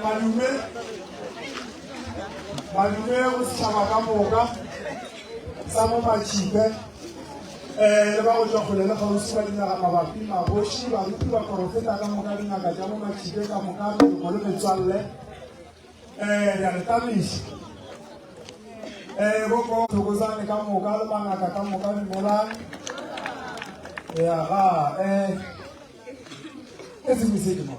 Madume, madume go setšhaba ka moka sa mo Matšhipe um le ba go tšwa kgole le kgauswi ba dinaga mabapi, magoši, baruti, baporofeta ka moka, dingaka tša mo Matšhipe ka moka, meloko le metswalle. Um re a le tamiša. Um boko Thokozane ka moka le mangaka ka moka dumelang. Ya ga um ke sengwe se ke mo.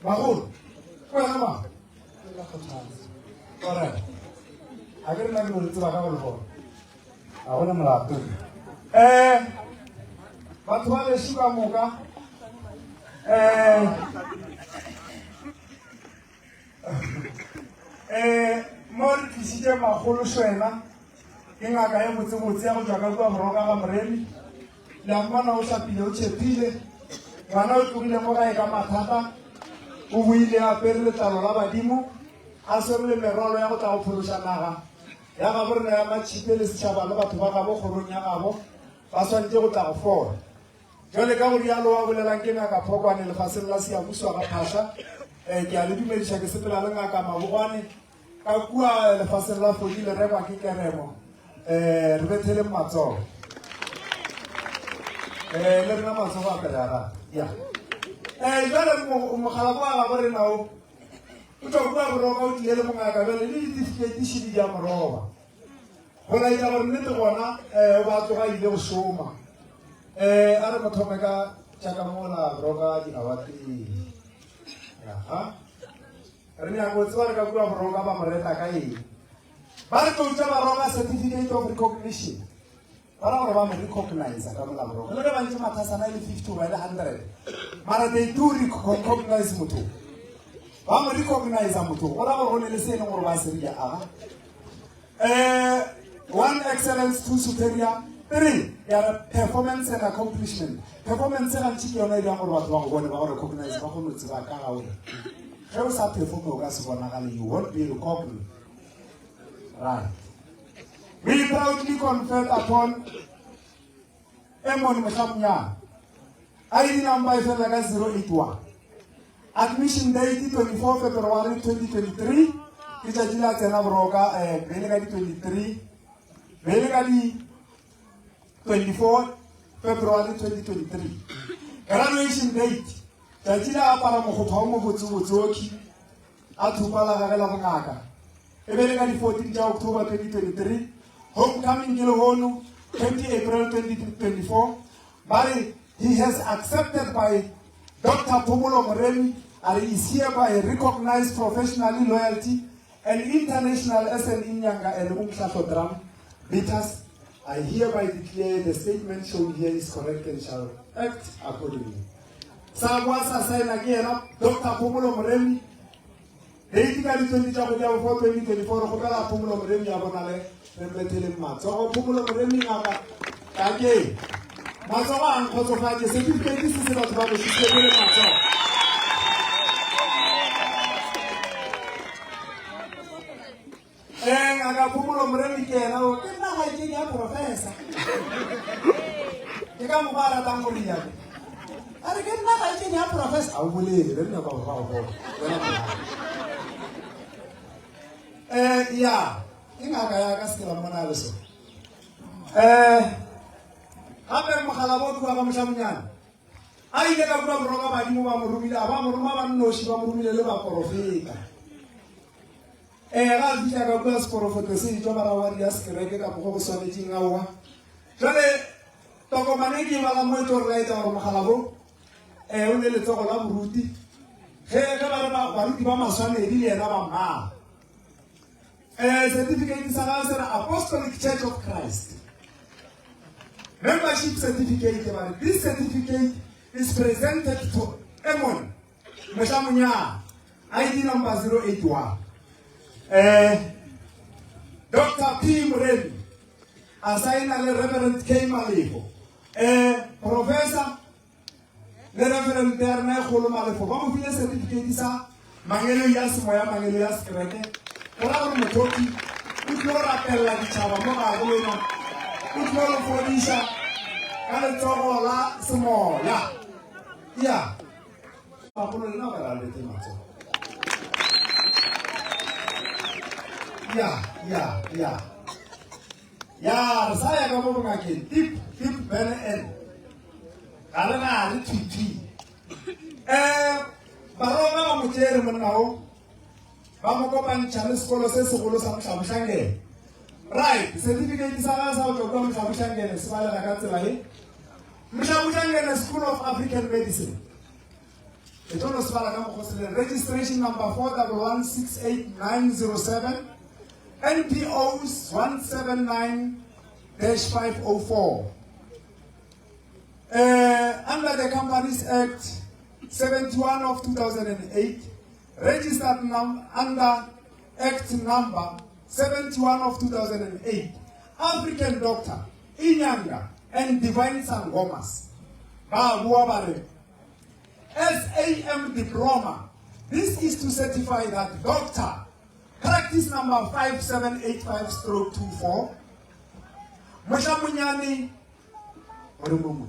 Bagolo, wena ma. Alright. A ke re nna ke no le tseba ka go le bona. Ga gona molato. Eh batho ba gešo ka moka eh eh mo re tlisitše magolo šwena ke ngaka ye botsebotse ya go tšwa ka kua Moroka ga Moremi. Le a mmona o hlapile o tšhephile. Ngwana o tlogile mo gae ka mathata, o boile a apere letlalo la badimo, a swere le merwalo ya go tla go phološa naga ya gabo rena ya Matšhipe le setšhaba le batho ba gabo kgorong ya gabo ba swanetše go tla go fola. Jwale ka go rialo wa bolelang ke Ngaka Phokwane lefaseng la Siyabuswa ga Phahla. Eh, ke a le dumediša ke sepela le Ngaka Mabogwane ka kua lefaseng la Fodile rekwa ke Keremo. Eh, re betheleng matsogo. Eh, le rena matsogo a pele a rata. Ya. Eh, jwale mogala wa gabo rena o o tšwa kua Boroka o tlile le mongaka bjale le ditifikeiti šedi di a mo roba. Go laetša gore nnete gona eh, o ba tloga ile go šoma. Eh, a re mo thome ka tša ka mola Boroka dinawateng. Aha. Re nyaka go tseba re ka kua Boroka ba mo reta ka eng. Ba re tloutša Baroka certificate of recognition. Ba ra gore ba mo recognize ka mola Boroka. Le ge ba ntše mathasana e le 50 goba e le 100. Mara they do recognize motho. Ba mo recognize motho. Go ra gore go ne le se e leng gore ba se rile aga. Eh, one excellence, two superior, three ya re performance and accomplishment. Performance gantši ke yona e dirang gore batho ba go bone ba go recognize ba kgone go tseba ka ga wena. Ge o sa performe o ka se bonagale, you won't be recognized. Right. We proudly conferred upon Emon Mohlamunyana. ID number e felela ka 081. Admission date 24 February 2023. Ke tšatši la tsena Boroka eh, be le ka di 23 be le ka di 24 February 2023. Graduation date tšatši la apara mokgopha o mobotsebotse okhi a thupa la gage la bongaka e be le ka di 14 tša October 2023. Homecoming ke lehono 20 April 2024. Ba re he has accepted by Doctor Phomolo Moremi a re is hereby recognized professionally loyalty and international as an Inyanga and Umhlahlo drum beaters. I hereby declare the statement shown here is correct and shall act accordingly. Sa boa sa saena ke yena Doctor Phomolo Moremi. Date ka di 20 tša kgwedi ya bofo 2024 re kgopela Phomolo Moremi ya bonale re mbetheleng matsogo. Phomolo Moremi ngaka ka ke matsogo a nkgotsofatše certificate se se batho ba gešo se le matsogo. Eh, ngaka Phomolo Moremi ke yena o ke nna kgaetšedi ya professor. Ke ka mokgwa a ratang go rialo. A re ke nna kgaetšedi ya professor. A o bolele, re nna ba go ba go bona. Wena molao. Eh, ya, ke ngaka ya ka se ke la mmona le sona. Eh, gape mogala bo kua ga mošamonyana. A ile ka kua boroka badimo ba mo romile, a ba mo roma ba nnoši, ba mo romile le baporofeta. Ee, ga a fihla ka kua seporofeto se etšwa ba ra wa dia sekereke ka mokgwa go swanetšeng aowa. Jwale tokomane e ke e balang mo e tlo re laetša gore mogala bo um o ne letsogo la moruti ge ge ba re baruti ba maswanedi le yena ba mmala. Um certificate sa gagwe se re Apostolic Church of Christ. Membership certificate ba re this certificate is presented to Emon Mohlamonyaa ID number 081. Eh, Dr. P. Moremi a saena le Reverend K. Malefo. Eh, Professor le Reverend ya rena e kgolo Malefo ba mo file certificate sa mangeloi a semoya, mangeloi a sekereke. Go ra gore mothoki o tlilo rapelela ditšhaba mo gabo lena, o tlilo le fodiša. Ka letsogo la semoya. Ya. Bagolo lena ba ra bete matsogo. Ya, ya, ya. Ya, re sa ya ka mo bongakeng. Tip, tip, bene en. Ga re gare thwi thwi. Eh, baroma ba mo tšere monna o. Ba mo kopantšha le sekolo se segolo sa Mohlabohlangele. Right, certificate sa gagwe sa go tšwa kua Mohlabohlangele se balega ka tsela ye. Mohlabohlangele School of African Medicine. Ke tlo no se bala ka mokgwa o se leng. Registration number 41168907 NPOs 179-504. Under the Companies Act 71 of 2008, registered num under Act number 71 of 2008, African Doctor, Inyanga and Divine Sangomas ba boa ba re SAM diploma. This is to certify that doctor, practice number 5785 stroke 24, mohla monyane gore mo mo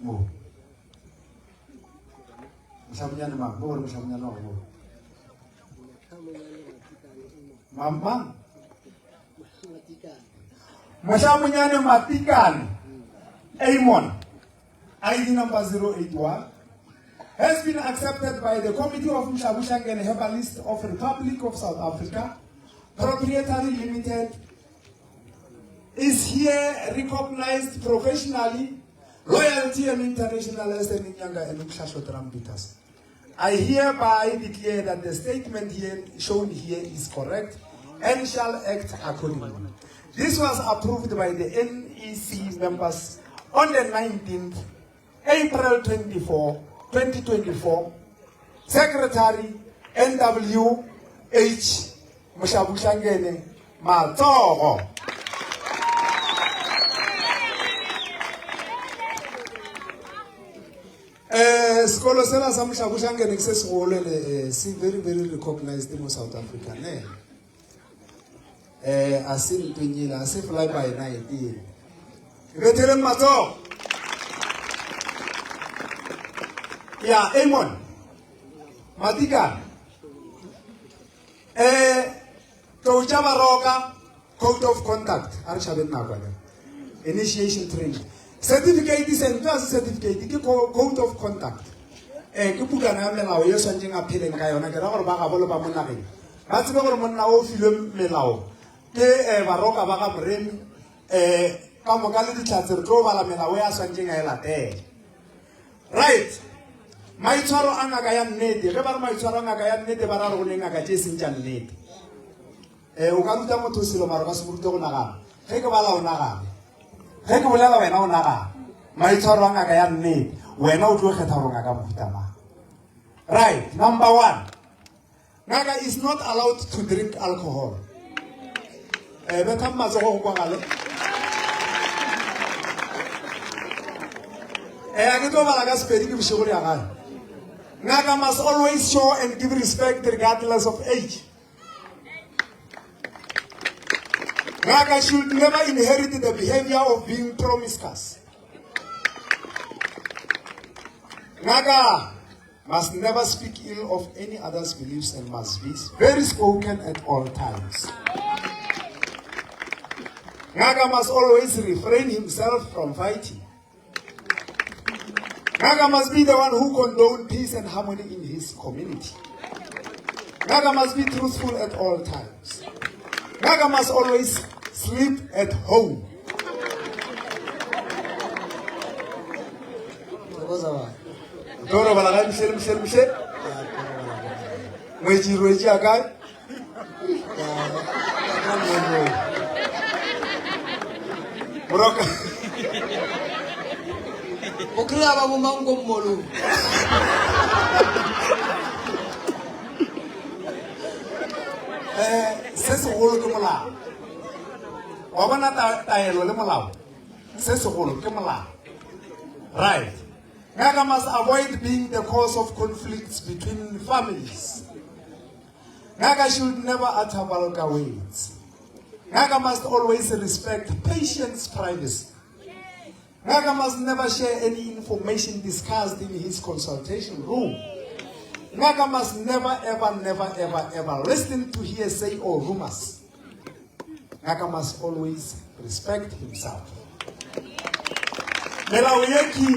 mo mohlamunyane mang mo gore mohlamunyane wa go mang mang mohlamunyane matikane amon id number 081 has been accepted by the Committee of Mshabushangene Herbalist of Republic of South Africa, Proprietary Limited, is here recognized professionally, royalty and international as an Inyanga and Umshasho Drum Beaters. I hereby declare that the statement here shown here is correct and shall act accordingly. This was approved by the NEC members on the 19th April 24, 2024. Secretary NWH Moshabushangene Matsogo. Eh sekolo sela sa Moshabushangene ke se segolo ene eh, se very very recognized mo South Africa ne. Eh a se ntweng ela, a se fly by night ela. Betheleng matsogo. Ya Amon. Matikane. Eh tlou tša baroka code of conduct a re tšhabeng nako akere. Initiation training. Certificate se ntlo a se certificate ke code of conduct. Eh ke bukana ya melao ye swanetšeng a pheleng ka yona ke ra gore ba gabo le ba mo nageng ba tsebe gore monna o filwe melao ke eh, baroka ba ga moremi eh ka moka le dihlatse re tlo bala melao ya swantšeng a e latele right maitshwaro a ngaka ya nnete ge ba re maitshwaro a ngaka ya nnete ba ra re go ne ngaka tše e seng tša nnete um o ka ruta motho selo mara o ka se mo rute go nagana ge ke bala o nagane ge ke bolela wena o nagana maitshwaro a ngaka ya nnete wena o tlo kgetha gore ngaka mohuta mang right number one Ngaka is not allowed to drink alcohol. Eh, bethang matsogo go kwagale. Eh, a ke tlo bala ka Sepedi ke bošego le ya gae. Ngaka must always show and give respect regardless of age. Ngaka should never inherit the behavior of being promiscuous. Ngaka must never speak ill of any other's beliefs and must be very spoken at all times. Ngaka must always refrain himself from fighting. Ngaka must be the one who condone peace and harmony in his community. Ngaka must be truthful at all times. Ngaka must always sleep at home. O tlo robala gae mšele mšele mšele ngwetši rwetši ya kae moroka o kry-a ba bomang ko mmolong um se segolo ke molao wa bona taelo le molao se segolo ke molao right Ngaka must avoid being the cause of conflicts between families. Ngaka should never utter vulgar words. Ngaka must always respect patients' privacy. Ngaka must never share any information discussed in his consultation room. Ngaka must never, ever, never, ever, ever listen to hearsay or rumors. Ngaka must always respect himself. Melao ye ki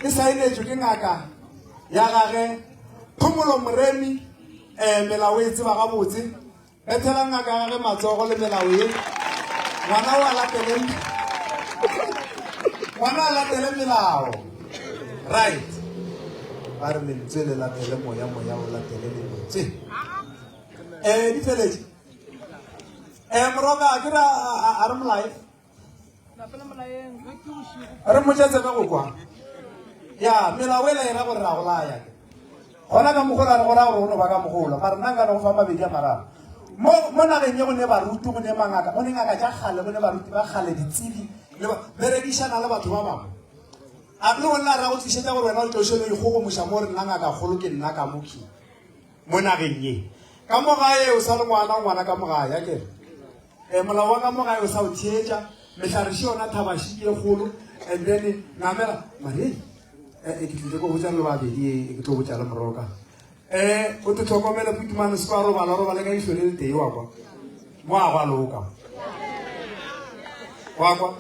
e saenetšwe ke ngaka ya gage Phomolo Moremi um melao e tseba gabotse Bethela ngaka gage matsogo le melao ye. Ngwana o a latele ngwana a latele melao. Right. Ba re lentswe le latele moya, moya o latele lentswe. Eh di feletše. Eh moroka ke ra a re molae. Re mmotša tsebe go kwa. Ya melao e la e ra gore ra go laya. Gona ka mogola re go ra gore o no ba ka mogola. Mara nna nka no go fa mabedi a mararo. Mo mo nageng ye go ne baruti, go ne mangaka, go ne ngaka tša kgale, go ne baruti ba kgale, ditsebi, le ba berekišana le batho ba bangwe. A le gona ra go tlišetša gore wena o tlo šelo ikgogomoša mo re nna ngaka kgolo ke nna ka mokhi mo nageng ye. Ka mo gae o sa le ngwana, o ngwana ka mo gae, akere. E, molao wa ka mo gae o sa o theetša, mehlare še yona thabaši ke e kgolo, and then namela, mare e, ke tlile ko botša le babedi e, ke tlo botša le moroka. E, o te tlhokomele putumane se kwa robala, robale ka ihlo le letee wa kwa. Mo a gwa loka. Wa kwa.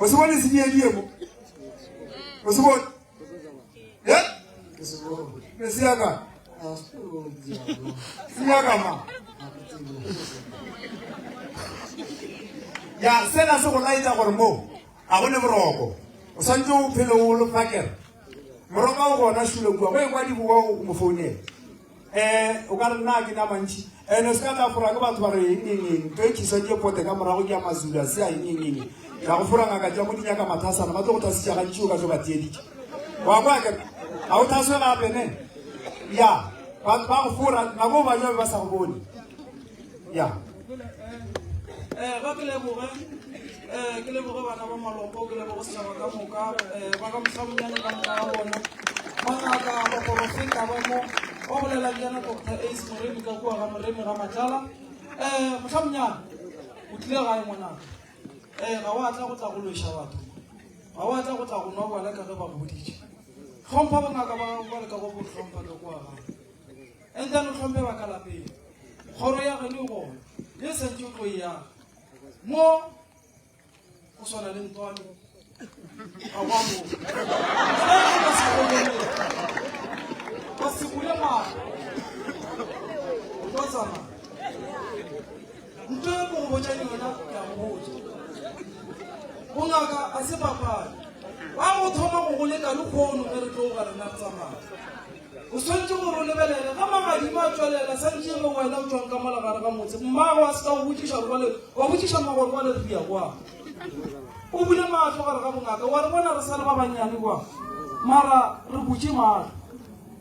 O se bone se die mo. O se bone. Ye? Ne se ya ka. Se ya ka ma. Ya sena se go laetša gore mo a go ne boroko. O santse o phele o le fakela. Moroka o gona šule kua go e kwa diboa o mo founela. Eh o ka re nna ke na mantši. Ene o se ka tla fora ke batho ba re eng eng eng. Ntho e tšhiswa ke pote ka morago ke ya mazulu a se a eng eng eng. Ra go fora ngaka tša mo di nyaka mathasana ba tlo go thasitša gantši o ka tlo ba tsieditše. Wa kwa ke ga o thaswe gape ne? Ya ba ba go fora nako ba ja ba sa go bone. Ya. Eh ga ke leboge eh ke leboge bana ba malopo ke leboge setšhaba ka moka eh ba ka mohlabonyane ka moka ga bona mangaka baporofeta ba mo ba bolela le yena Dr. Ace Moremi ka kua ga Moremi ga Matlala eh mohlabonyane o tlile gae ngwanaka eh ga wa tla go tla go lweša batho ga wa tla go tla go nwa bjala ka ge ba go boditše hlompha bongaka ba gago ba leka go bo hlompha ka kua gae And then o hlomphe ba ka lapeng. Kgoro ya geno e gona. Ye santše o tlo e yaga. Mo go swana le ntwane. Ga gwa mo. Se o ka se hlokomele. Wa se bule mahlo. O tlo tsamaya. Ntho e ko go botšang yona ke a go botša. Bongaka a se papadi. Ba go thoma go go leka lekgono ge re tloga rena re tsamaya. O swanetše gore o lebelele ge magadima a tšwelela, santše e be wena o tšwang ka mola gare ga motse. Mmago a se ka go botšiša gore bjale, wa botšiša mmago gore bjale re ya kwang. O bule mahlo gare ga bongaka, wa re bona re sa le ba bannyane kwa, mara re butše mahlo.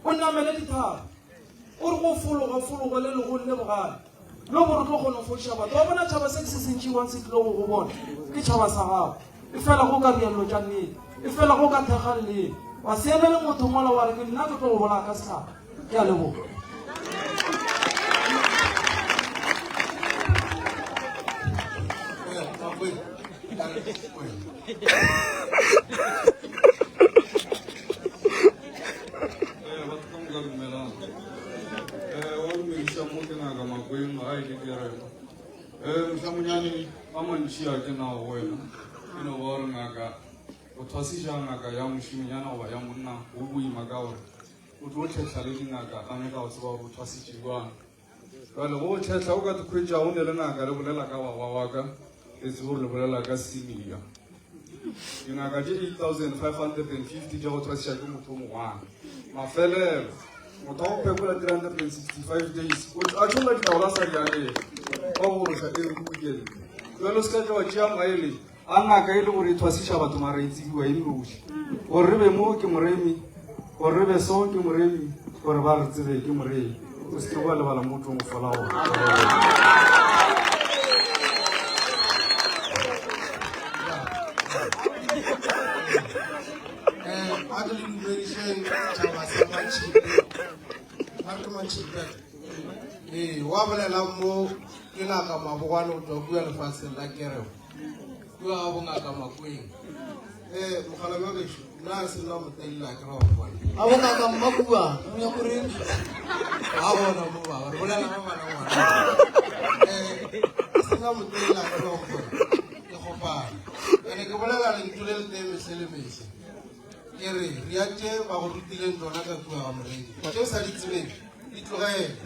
O namele dithaba, o re go fologa, o fologe le legong le bogale, le gore o tlo kgona go fodiša batho. Wa bona tšhaba se ke se sentši wang se tlile go go bona, ke tšhaba sa gago. Efela go ka rialo tša nnete, efela go ka thekga leleme, wa se emele motho mola wa re ke nna ke tlo go bolaya ka sehlare. Ke a leboga. Batho ka moka dumelang. Wa dumediša mo ke ngaka Makweng gae ke kerema. Mohlamonyane a mantši a ke nago go wena e no ba gore ngaka o thwasiša ngaka ya mošimonyana goba ya monna go boima ka gore o tlo tlhetlha le dingaka a nyaka go tseba gore o thwasitše jwang. Jale go tlhetlha o ka te khwetša o ne le ngaka le bolela ka baba wa ka e tsebe gore le bolela ka senior. Dingaka tše 8550 tša go thwasiša ke motho o mongwana. Mafelelo, motho wa go phekola 365 days o a tšholla ditaola sa di anega wa go goroša every weekend. Jalo se ka tla wa tšea maele a ngaka e le gore e thwasiša batho mara e tsebiwa e nnoši. Gore re be mo ke moremi, gore re be so ke moremi, gore ba re tsebe ke moremi. O se ke wa lebala mo o tlong go fola gona. A ke le dumedišeng tšhaba sa Matšhipe. Ba re ke Matšhipe. Ee, wa bolela mo ke ngaka Mabogwane go tšwa kua lefatsheng la Kereko. Kua ga bongaka Makweng. Eh, mogala wa gešo, nna se nna motelela ke ra wa bona. A bongaka Mmakua, o nyako reng? Ba bona mo ba, re bolela ka ngwana ngwana. Eh, se nna motelela ke ra wa bona. Ke gopana. Ene ke bolela lentšu le le tee mehle le mehle. Ke re, ria tše ba go rutileng tsona ka kua ga moredi. Tše o sa di tsebeng, di tlogele.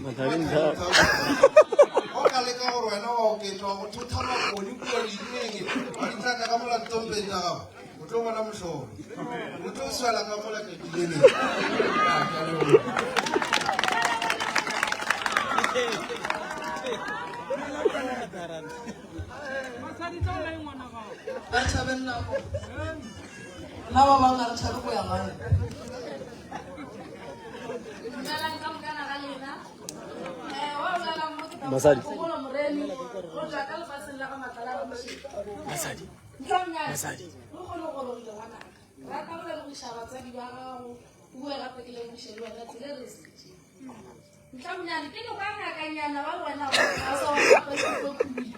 O ka leka gore wena wa oketša wa go thotha makoni kua dineng wa di tlaka ka mola ntompeng tša gago, o tlo bona mohlolo. O tlo swela ka mola tšatši le lengwe. Ah, ke a leboga. Ba tšhabeng nako. Nna ba bang ga re tšhabe go ya gae. Dumelang ka mokana ga lena. Eh, wa bolelang mo ke Mosadi. Mogolo Moremi, go tšwa ka lefatsheng la ga Matlala a Mošito. Mosadi. Ntlomnyane. Mosadi. Re kgone go gorogile ngwanaka. Rata go lebogiša batswadi ba gago, o bue gape ke lebogiše le wena tsela e re e sepetšeng. Ntlomnyane, ke le kwa ngakanyana ba re wena ga o sa wa gapa ke tlo khubile.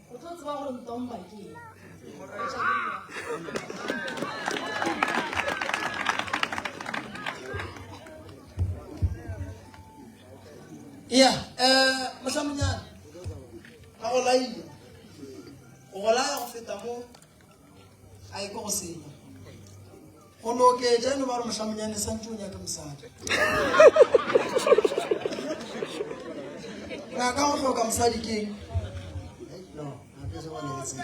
O tlo tseba gore ntomba ke eng. Ya, eh, mohlamonyane, ba go laile. Go go laya go feta mo, a e ke go senya. Go no oketša eno ba re mohlamonyane santše o nyake mosadi. Ngaka go hloka mosadi ke eng? No, ga ke so bane le tsebo.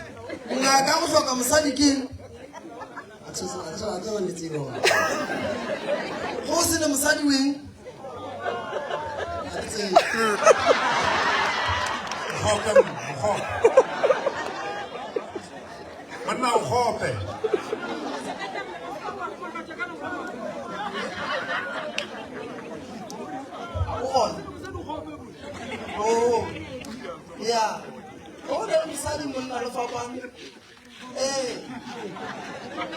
Ngaka go hloka mosadi ke eng? Ga ke so ga ke bane le tsebo. Go se ne mosadi weng? Ga ke tsebe. Kgope, mokgope. Monna o kgope. O gona? Oh, ya. O ne le mosadi monna le fapane. Ee.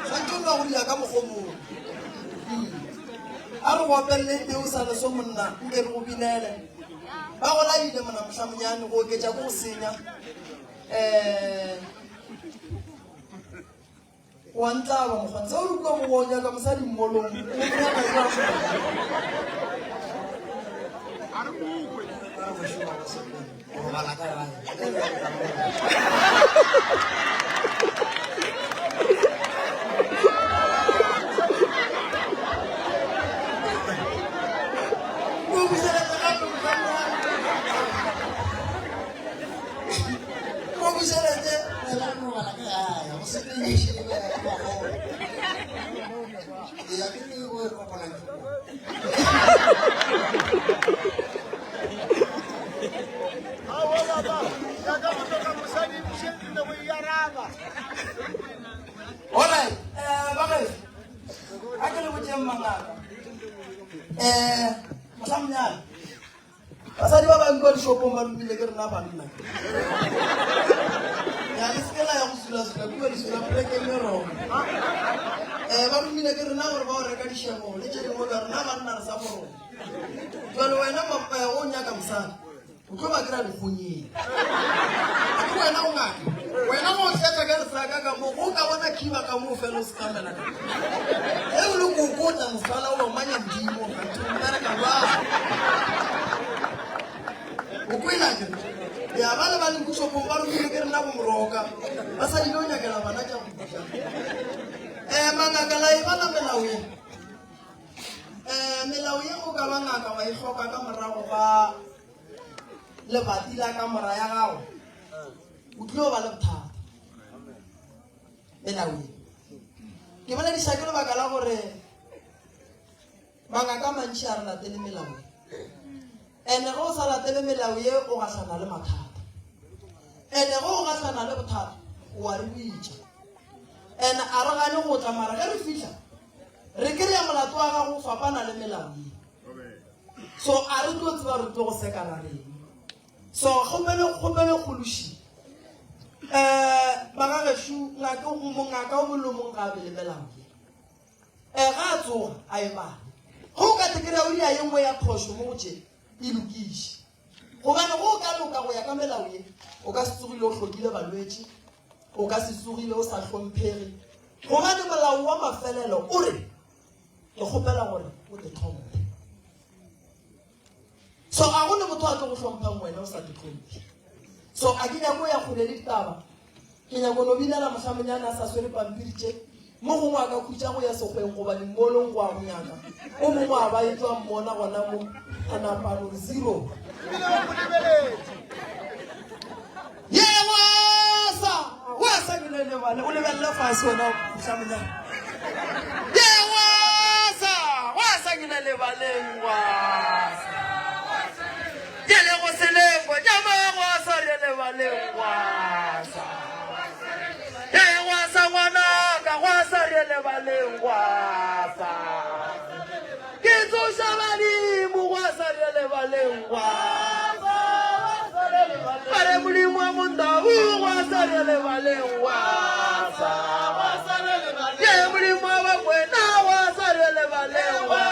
Santse o nna go dira ka mokgwa o mongwe. A re go opelele peo sa leso monna nke re go binele. Ba go laile mona mohlamonyane go oketša ko go senya. Eh wa ntlaba mokgwa o re kua mo o nyaka mosadi mmolong o nyaka jwang? Ba re mošomo wa sekolo, o robala ka gae. O bušeletše gape mohlamonyane. O bušeletše. Tsela re robala ka gae, go se teniše le ba bagolo. Ee, a ke re o re kopanang ke koo. Alright, eh ba gešo. A ke le botšeng mangaka. Eh, mohlamonyane. Basadi ba bang kwa dishopong ba romile ke rena banna. Ya le seke la ya go sula-sula kua disula polekeng e wrong. Eh, ba romile ke rena gore ba o reka dišebo le tše dingwe ka rena banna re sa morong. Jwale wena eh, o nyaka mosadi o tlo ba kry-a dikgonyeng. A ke wena o ngaka. Wena mo o thetha ka lesaka ka mo, o ka bona khiba ka mo fela o sekamela ka. Ge o le koko o tla mosala o omanya modimo kganthe o mmereka jwang. O kwela ke? Ya ba le ba leng kušopong ba romile ke rena bo moroka. Ba sa dilo nyakela bana tša go ja. Eh mangaka la e bala melao ye. Eh melao ye o ka ba ngaka wa e hloka ka morago ga lebati la kamora ya gago. O tlo ba le bothata. Melao ye. Ke bolediša ke lebaka la gore mangaka a mantši a re latele melao ye. Ene ge o sa latele melao ye o gahlana le mathata. Ene ge o gahlana le bothata o a re bitša. Ene a re gane go tla mara ge re fihla re kry-a molato wa gago o fapana le melao ye. So a re tlo tseba re tlo go seka ra reng. So kgopelo kgopelo kgološi. Eh ba ga gešo ngaka mongaka o mongwe le o mongwe ga a be le melao ye. Eh ga a tsoga a e bale. Ge o ka te kry-a o dira ye nngwe ya phošo mo go tše e lokiše. Gobane ge o ka loka go ya ka melao ye o ka se tsogile o hlokile balwetši. O ka se tsogile o sa hlomphege, gobane molao wa mafelelo o re, Ke kgopela gore o te tlhomphe. So a go le motho a tlo go hlomphang wena o sa te tlhomphe. So a ke nyako ya kgole le ditaba, ke nyako no binela mohlamonyane a sa swere pampiri tše, mo gongwe a ka khutša go ya sekgweng goba dimolong go a go nyaka, o mongwe a ba etšwa mmona gona mo, a napa no zero. Ebile ba mo lebeletše. Ye wasa, wasa ke le lebale, o lebelele fase wena mohlamonyane. Ye wasa, wasa ke le lebaleng wasa. Ke le go selengwa, jama wasa re lebaleng wasa. Ye wasa ngwanaka, wasa re lebaleng wasa. Ke tsoša badimo gwa sa re lebaleng gwa Bare Modimo wa mondau gwa sa re lebaleng gwa Ke Modimo wa bakwena gwa sa re lebaleng gwa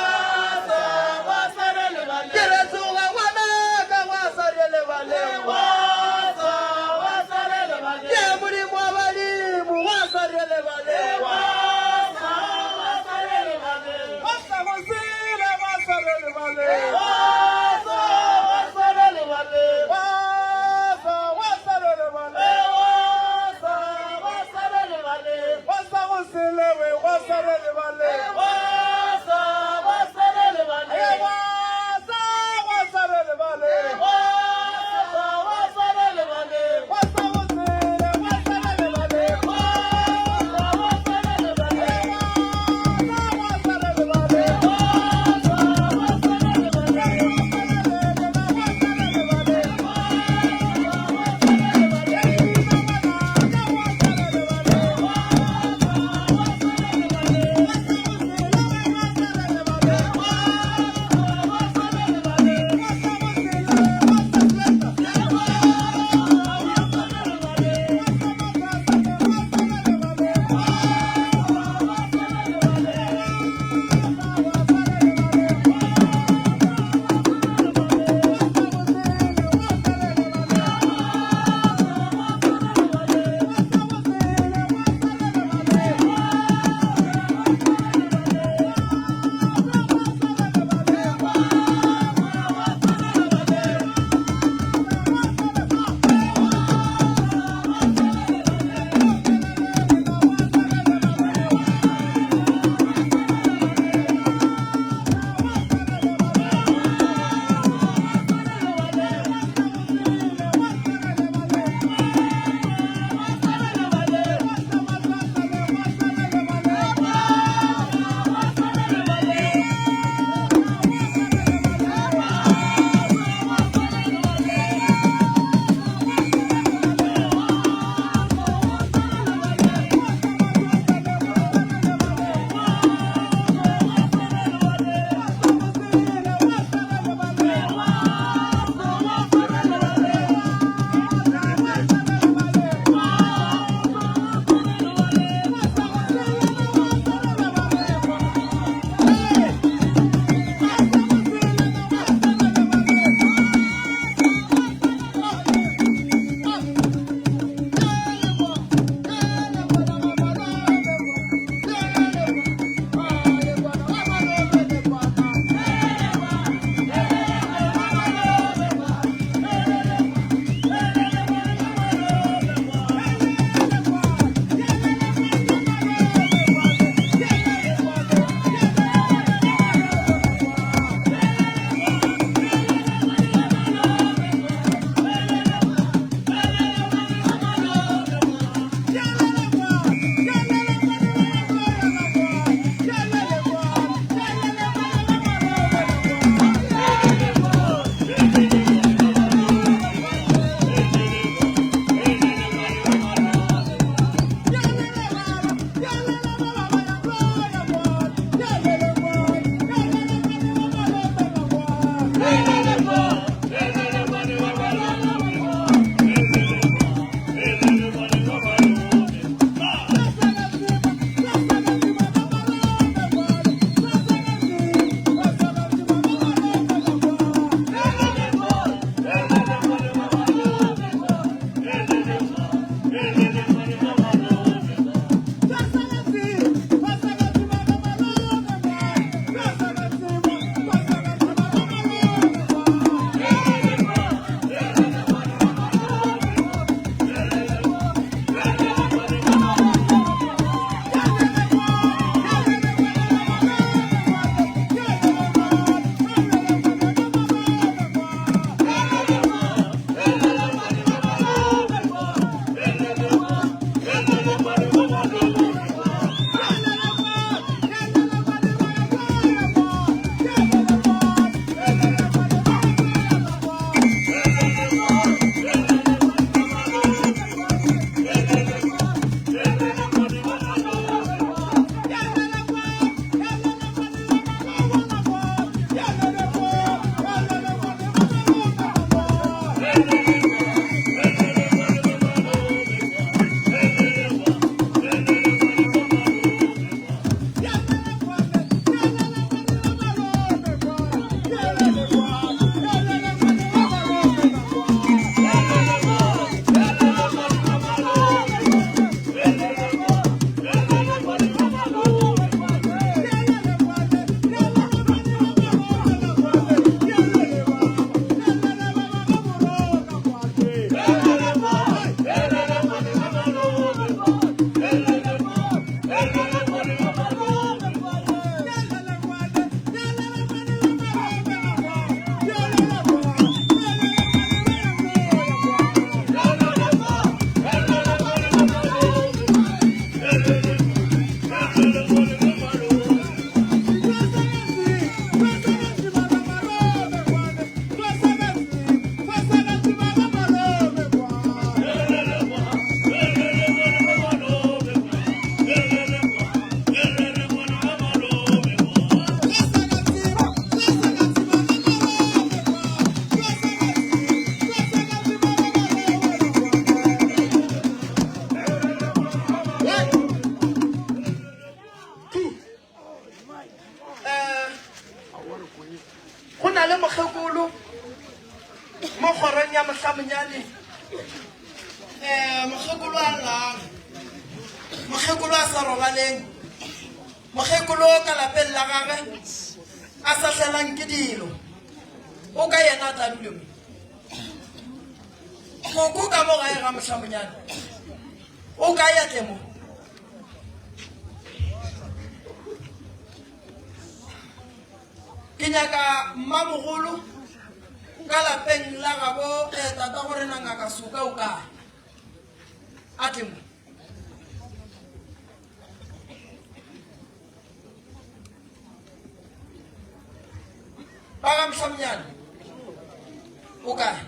Ke re tsoga ngwanaka gwa sa re lebaleng gwa Ke Modimo wa badimo gwa sa re lebaleng gwa Mo kgorong ya Mohlamonyane, um mokgekolo a llang, mokgekolo a sa robaleng, mokgekolo ka lapeng la gage a sa hlelang ke dilo, o ka yena a tla dule mo. Koko ka mo gae ga Mohlamonyane, o ka ya tle mo. Ke nyaka mmamogolo ka lapeng la gabo eh, tata go rena ngaka Soka o kae? A tle mo. Ba ga Mhlamnyane o kae?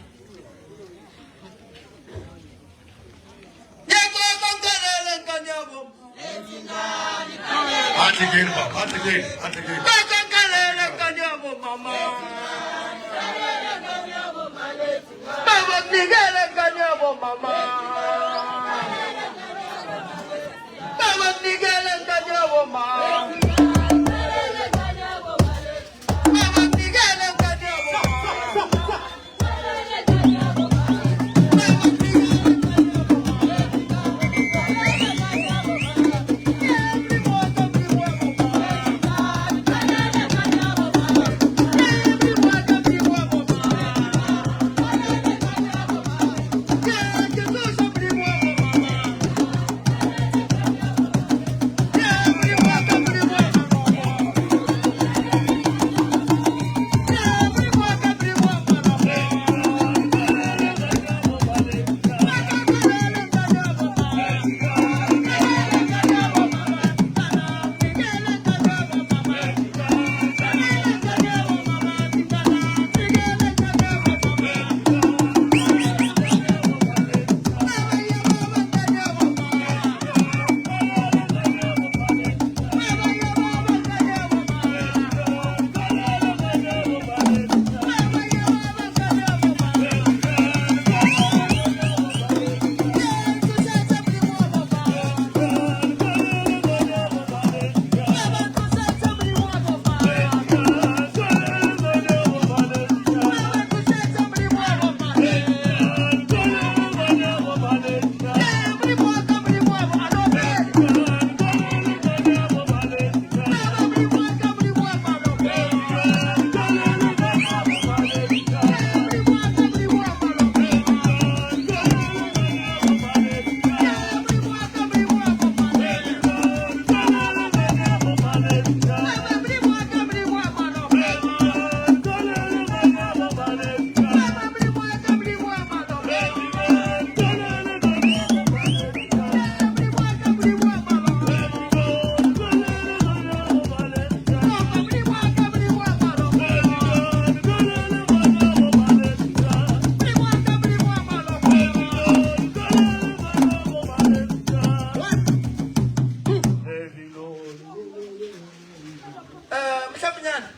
Mohlaponyana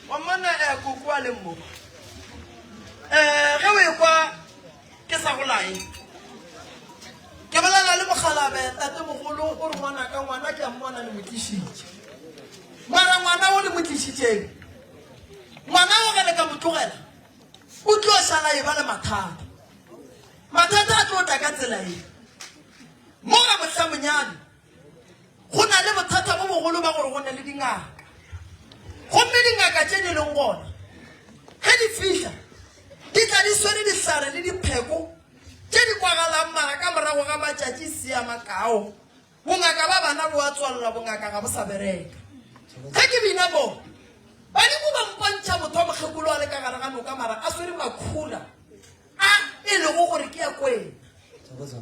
wa mmona eh, koko a leng mo um ge o ekwa ke sa go lae ke bolela le mogalabe tatemogolo o re ngwana ka ngwana ke a mmona le mo tlišitše mara ngwana o le mo tlišitšeng ngwana o ge le ka mo tlogela o tlo šala e ba le mathata mathata a tlo tla ka tsela e mo ga mohlamonyane Go na le bothata bo bogolo ba gore go na le dingaka. Gomme dingaka tše di leng gona, ge di fihla, di tla di swere dihlare le dipheko tše di kwagalang mara ka morago ga matšatši se a makao, bongaka ba bana bo a tswalelwa, bongaka ga bo sa bereka. Ge ke bina mo, badimo ba mpontšha motho wa mokgekolo a le ka gare ga noka mara a swere makhura a e lego gore ke ya kwena,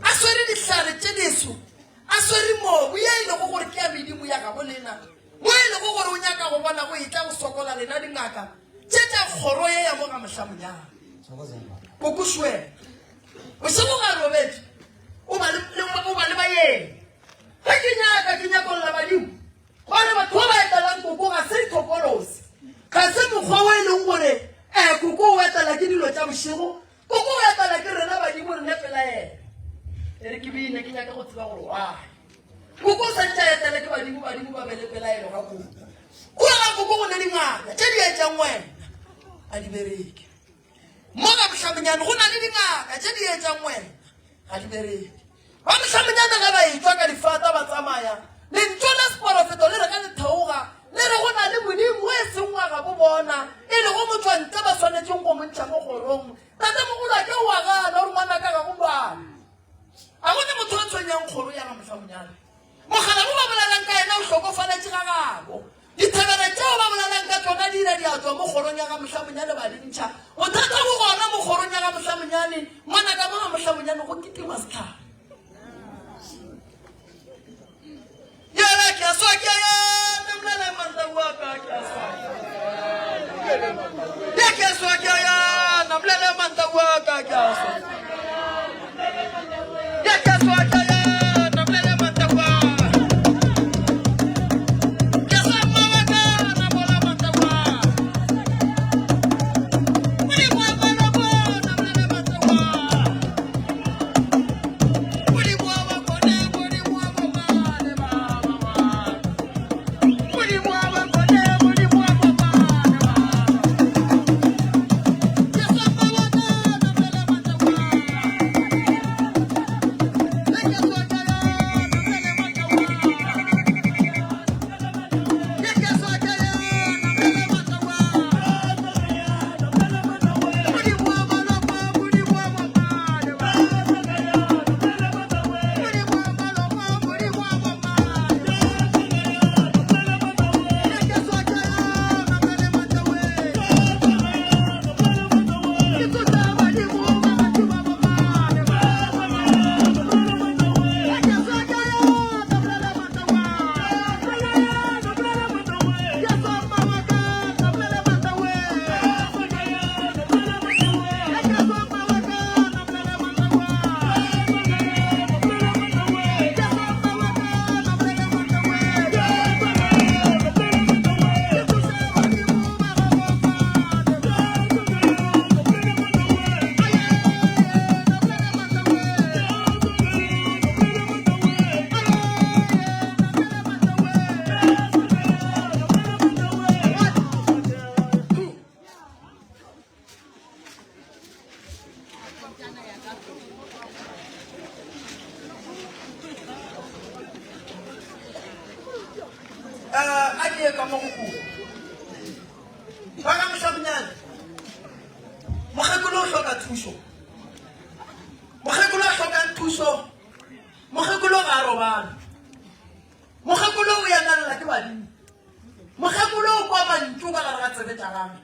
a swere dihlare tše diso, a swere mobu ye e lego gore ke ya medimo ya gabo lena, mo e lego gore o nyaka go bona go etla go sokola lena dingaka tše tša kgoro ye ya mo ga Mohlamonyane. Kokošwena bošego ga robetše o ba le, o ba le baeng. Ge ke nyaka ke nyakolla badimo Gobane batho ba ba etelang koko ga se dithokolosi, ga se mokgwa wo e leng gore um koko o etela ke dilo tša bošego, koko o etela ke rena badimo re ne pelaelo. E re ke bine ke nyake go tseba gore why koko o santše a etele ke badimo, badimo ba be le pelaelo ga koko. Kua ga koko go ne dingaka tše di etšang wena, a di bereke. Mo ga mohlamenyane go na le dingaka tše di etšang wena, ga di bereke. Ba mohlamenyane ge ba etšwa ka difata ba tsamaya, lentšu la seporofeto le re ge le theoga, le re go na le modimo o e seng wa gabo bona, e lego motšwantle ba swanetšeng go mo ntšha mo kgorong. Tatemogolwake o a gana, o re ngwanaka ga go bjalo. A go ne motho a tshwenyang kgoro ya ga mohlamenyane. Mogala wo ba bolelang ka yena o hlokofaletše ga gabo. Dithebele tšeo ba bolelang ka tšona di ile di a tšwa mo kgorong ya ga Mohlamonyane ba di ntšha. Bothata bo gona mo kgorong ya ga Mohlamonyane, ngwana ka mo ga Mohlamonyane go kitima sehlare. Yela ke a swa ke a ya namlela manta wa ka ke a swa. Ya ke a swa ke a ya namlela manta wa ka ke a swa. Ya ke a swa ke a ya namlela manta wa. Ke swa mma wa ka namola manta wa. Modimo wa bona bona namlela manta wa. Modimo wa ba bone Modimo wa bo mane ba ba ba. Modimo wa ba bone Modimo wa bo mane ba. Ke swa mma wa ka namlela manta wa. Ya ke swa ke a ya namlela manta wa. Ya ke swa ke a ya namlela manta wa. Modimo wa malapa Modimo wa bo mane ba. Modimo wa malapa Modimo wa bo mane ba. Ya ke swa ke a ya namlela manta wa. Ke tsotsa badimo ba batho ba bo mane ba. Ya ke swa ke a ya namlela manta wa. Ke swa mma wa ka namlela manta wa. Ya ke swa mma wa ka namlela manta wa. Ke swa mma wa ka namlela manta wa. Ke tsoša badimo ba ga bo mane ba. Aye, namlela manta wa. Aye, namlela manta wa. One, two. Eh, a ke ye ka mo go kuku ba ga mohlabonyane mokgekolo o hloka thušo mokgekolo a hlokang thušo mokgekolo ga a robale mokgekolo o emelela ke badimo mokgekolo o kwa mantšu ka gare ga tsebe tša gagwe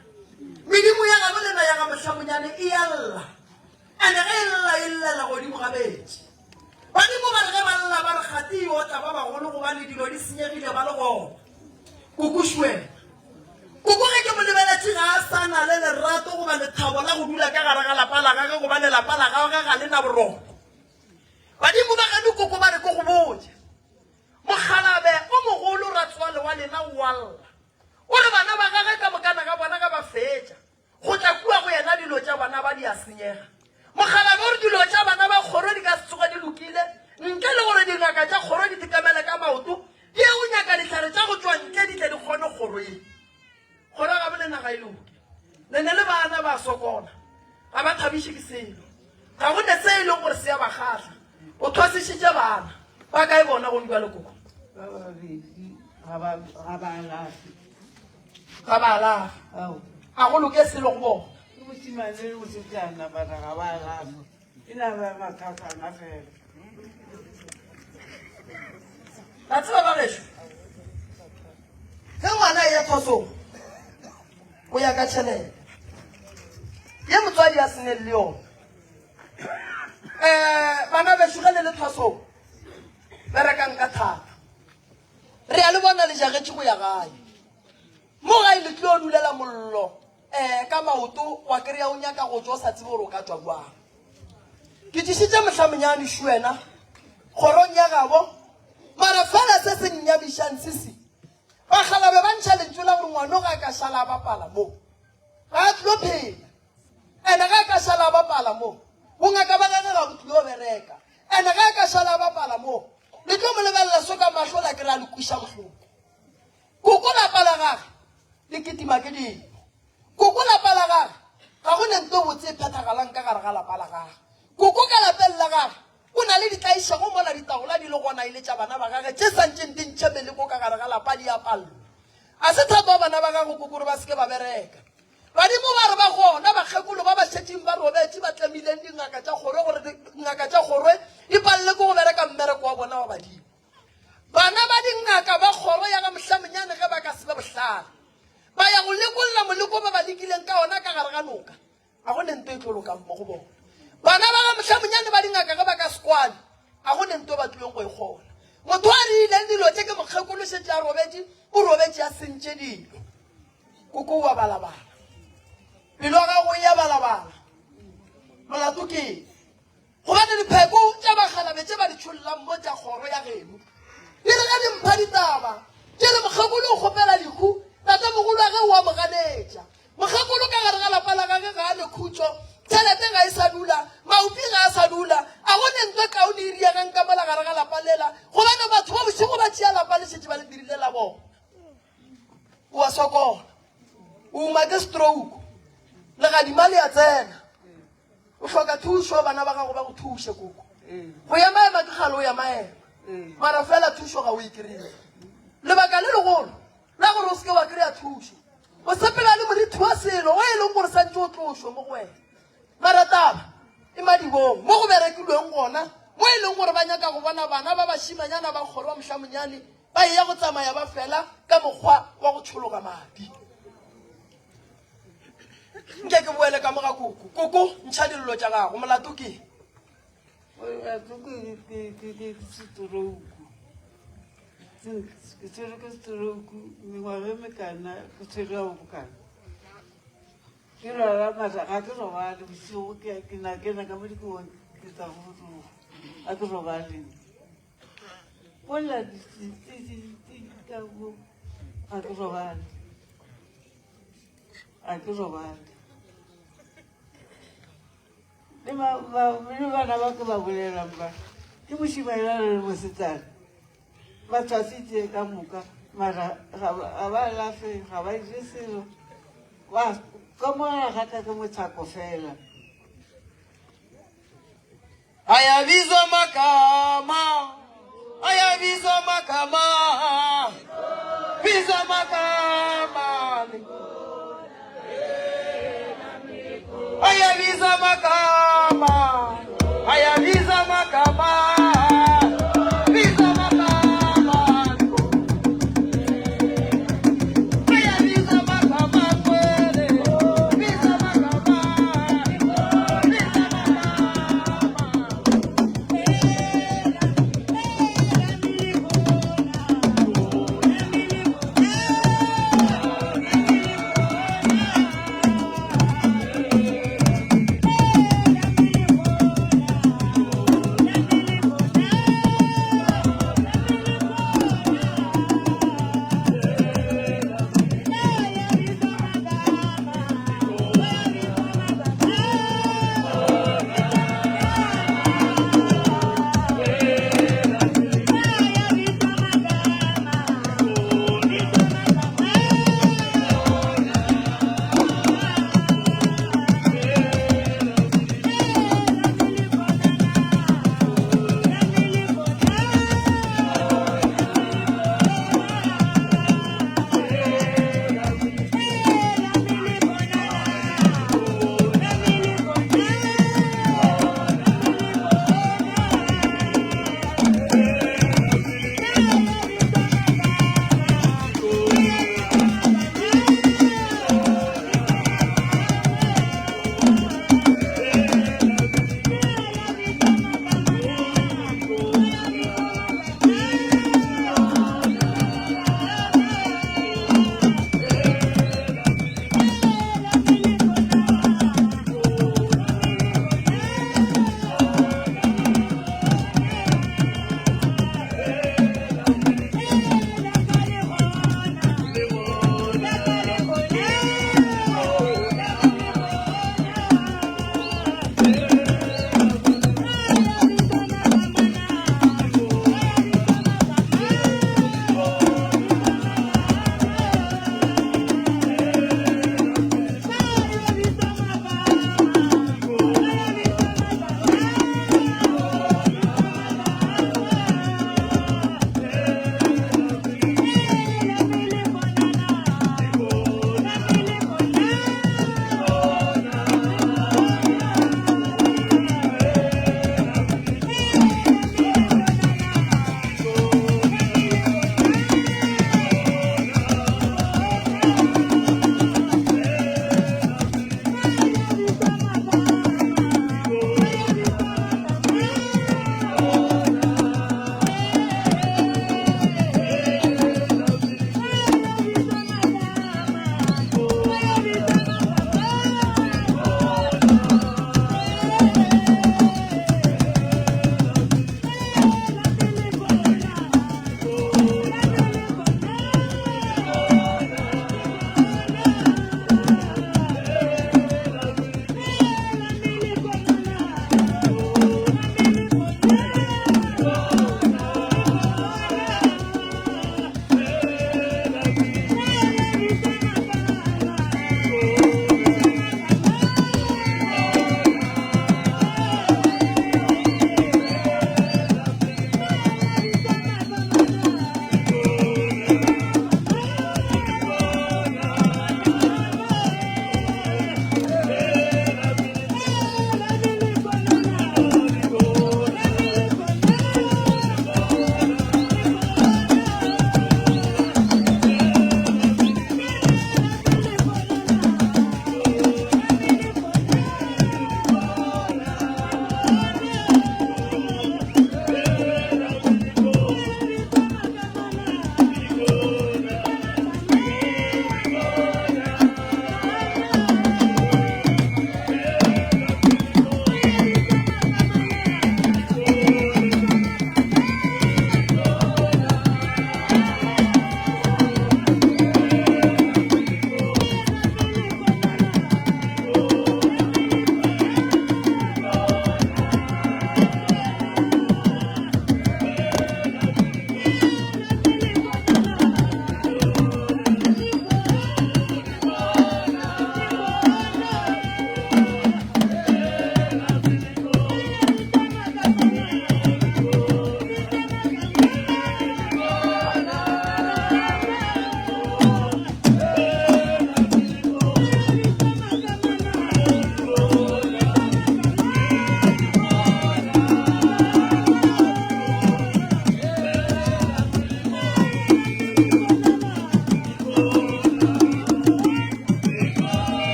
medimo ya gabo lena ya ga mohlabonyane e a lla ene ge e lla e llela godimo ga betše badimo ba re ge ba lla ba re gate e otla ba bagolo gobane dilo di senyegile ba le gona kukušwena koko ge ke mo lebeletše ga a sa na le lerato goba lethabo la go dula ka gare ga lapa la gage gobane lapa la gagwe ga le na boroko badimo ba geno koko ba re ko go botse mokgalabe o mogolo ratswale wa lena o a lla o re bana ba gage ka mokana ga bona ga ba fetša go tla kua go yena dilo tša bana ba di a senyega mokgalabe o re dilo tša bana ba kgoro di ka se tsoge di lokile ntle le gore dingaka tša kgoro di tekamele ka maoto di ye go nyaka dihlare tša go tšwa ntle di tle di kgone kgoro ye kgoro ya gabo le naga e loke le ne le bana ba sokola ga ba thabiše ke selo ga go ne se e leng gore se ya ba kgahla o thwasišitše bana ba kae bona go bjale koko Ba babedi ga ba ga ba alafe. Ga ba alafe. Ao. A go loke selo go bona. Ke mošemane le mosetsana bana ga ba alafe. E na ba mathatana fela. La tseba ba gešo ge ngwana e ya thwasong o ya ka tšhelete ye motswadi a seneng le yona um bana bešo ge le le thwasong berekang ka thata re a le bona le jagetše go ya gae mo gae le tlo dulela mollo um ka maoto wa kry-a o nyaka go tšwa o sa tsebe gore o ka tšwa jwang ke tlišitše mohlamonyane šuena kgorong ya gabo mara fela se se nnyamišang se se bakgalabe ba ntšha lentšu la gore ngwano ga a ka šala a bapala mo ga a tlo phela ene ga a ka šala a bapala mo bongaka ba gage ga bo tlilo bereka ene ga a ka šala a bapala mo le tlo mo lebelela so ka mahlo la kry-a le kwiša bohloko koko lapa la gage le kitima ke dilo koko lapa la gage. Ga go ne nto botse e phethagalang ka gare ga lapa la gage. Koko ka lapeng la gage o na le ditlaišego mola ditaola di le gona e le tša bana ba gage tše santšeng di ntšha meleko ka gare ga lapa di a pallwa. A se thato wa bana ba gago koko gore ba se ke ba bereka. Badimo ba re ba gona bakgekolo ba ba šetšeng ba robetše ba tlemileng dingaka tša kgorwe gore dingaka tša kgorwe di palele ke go bereka mmereko wa bona wa badimo. Bana ba dingaka ba kgoro ya ga Mohlamonyane ge ba ka se be bohlale ba ya go lekolla moleko ba ba lekileng ka ona ka gare ga noka, ga go ne nto e tlo lokang mo go bona. Bana ba ga Mohlamonyane ba dingaka ge ba ka se kwane, ga go ne nto ba tlileng go e kgona. Motho a rileng dilo tše ke mokgekolo šetše a robetše, o robetše a sentše dilo. Koko o a balabala. Pelo ya gago e a balabala. Molato ke eng? Gobane dipheko tša bakgalabe tše ba di tšhollang mo tša kgoro ya geno di re ge di mpha ditaba tše re mokgekolo o kgopela lehu, tatemogolo wa ge o a mo ganetša. Mokgekolo ka gare ga lapa la gage ga a ne khutšo, tšhelete ga e sa dula, maopi ga a sa dula, a go ne nto e kaone e diegang ka mola gare ga lapa lela, gobane batho ba bošego ba tšea lapa le šetše ba le dirile la bona. O a sokola, o uma ke stroke, legadima le a tsena. O hloka thušo, bana ba gago ba go thuše, koko. Go emaema ke kgale o emaema, mara fela thušo ga o e kry-e. Lebaka le legolo la gore o seke wa kry-a thušo, o sepela le morithi wa selo o e leng gore santse o tlošwe mo go wena. Mara taba e madibong mo go berekilweng gona, mo e leng gore ba nyaka go bona bana ba bašimanyana ba kgorwa mohlamonyane ba eya go tsamaya ba fela ka mokgwa wa go tšhologa madi. Nke ke boele ka mo ga koko. Koko, ntšha dillo tša gago. Molato ke eng? Molato ke ke ke ke setorouku. Ke tshwerwe ke setorouku mengwaga e mekana ke tshwerwe ya bokana. Ke lwala mara ga ke robale bosigo ke ke na ke na ka mo dikobong ke tla go tsoga. Ga ke robale. Go lla ka mo ga ke robale. A ke robale. Le bana ba ke ba bolelang ba ke mošimanyana le mosetsana ba tshwasitse ka moka mara ga ba alafe ga ba je selo ba ka mogala gata ke motshako fela. Ayabizwa magama, ayabizwa magama, bizwa magama. Ayabizwa magama, ayabizwa magama, bizwa magama. Ayabizwa magama kwele, bizwa magama, bizwa magama.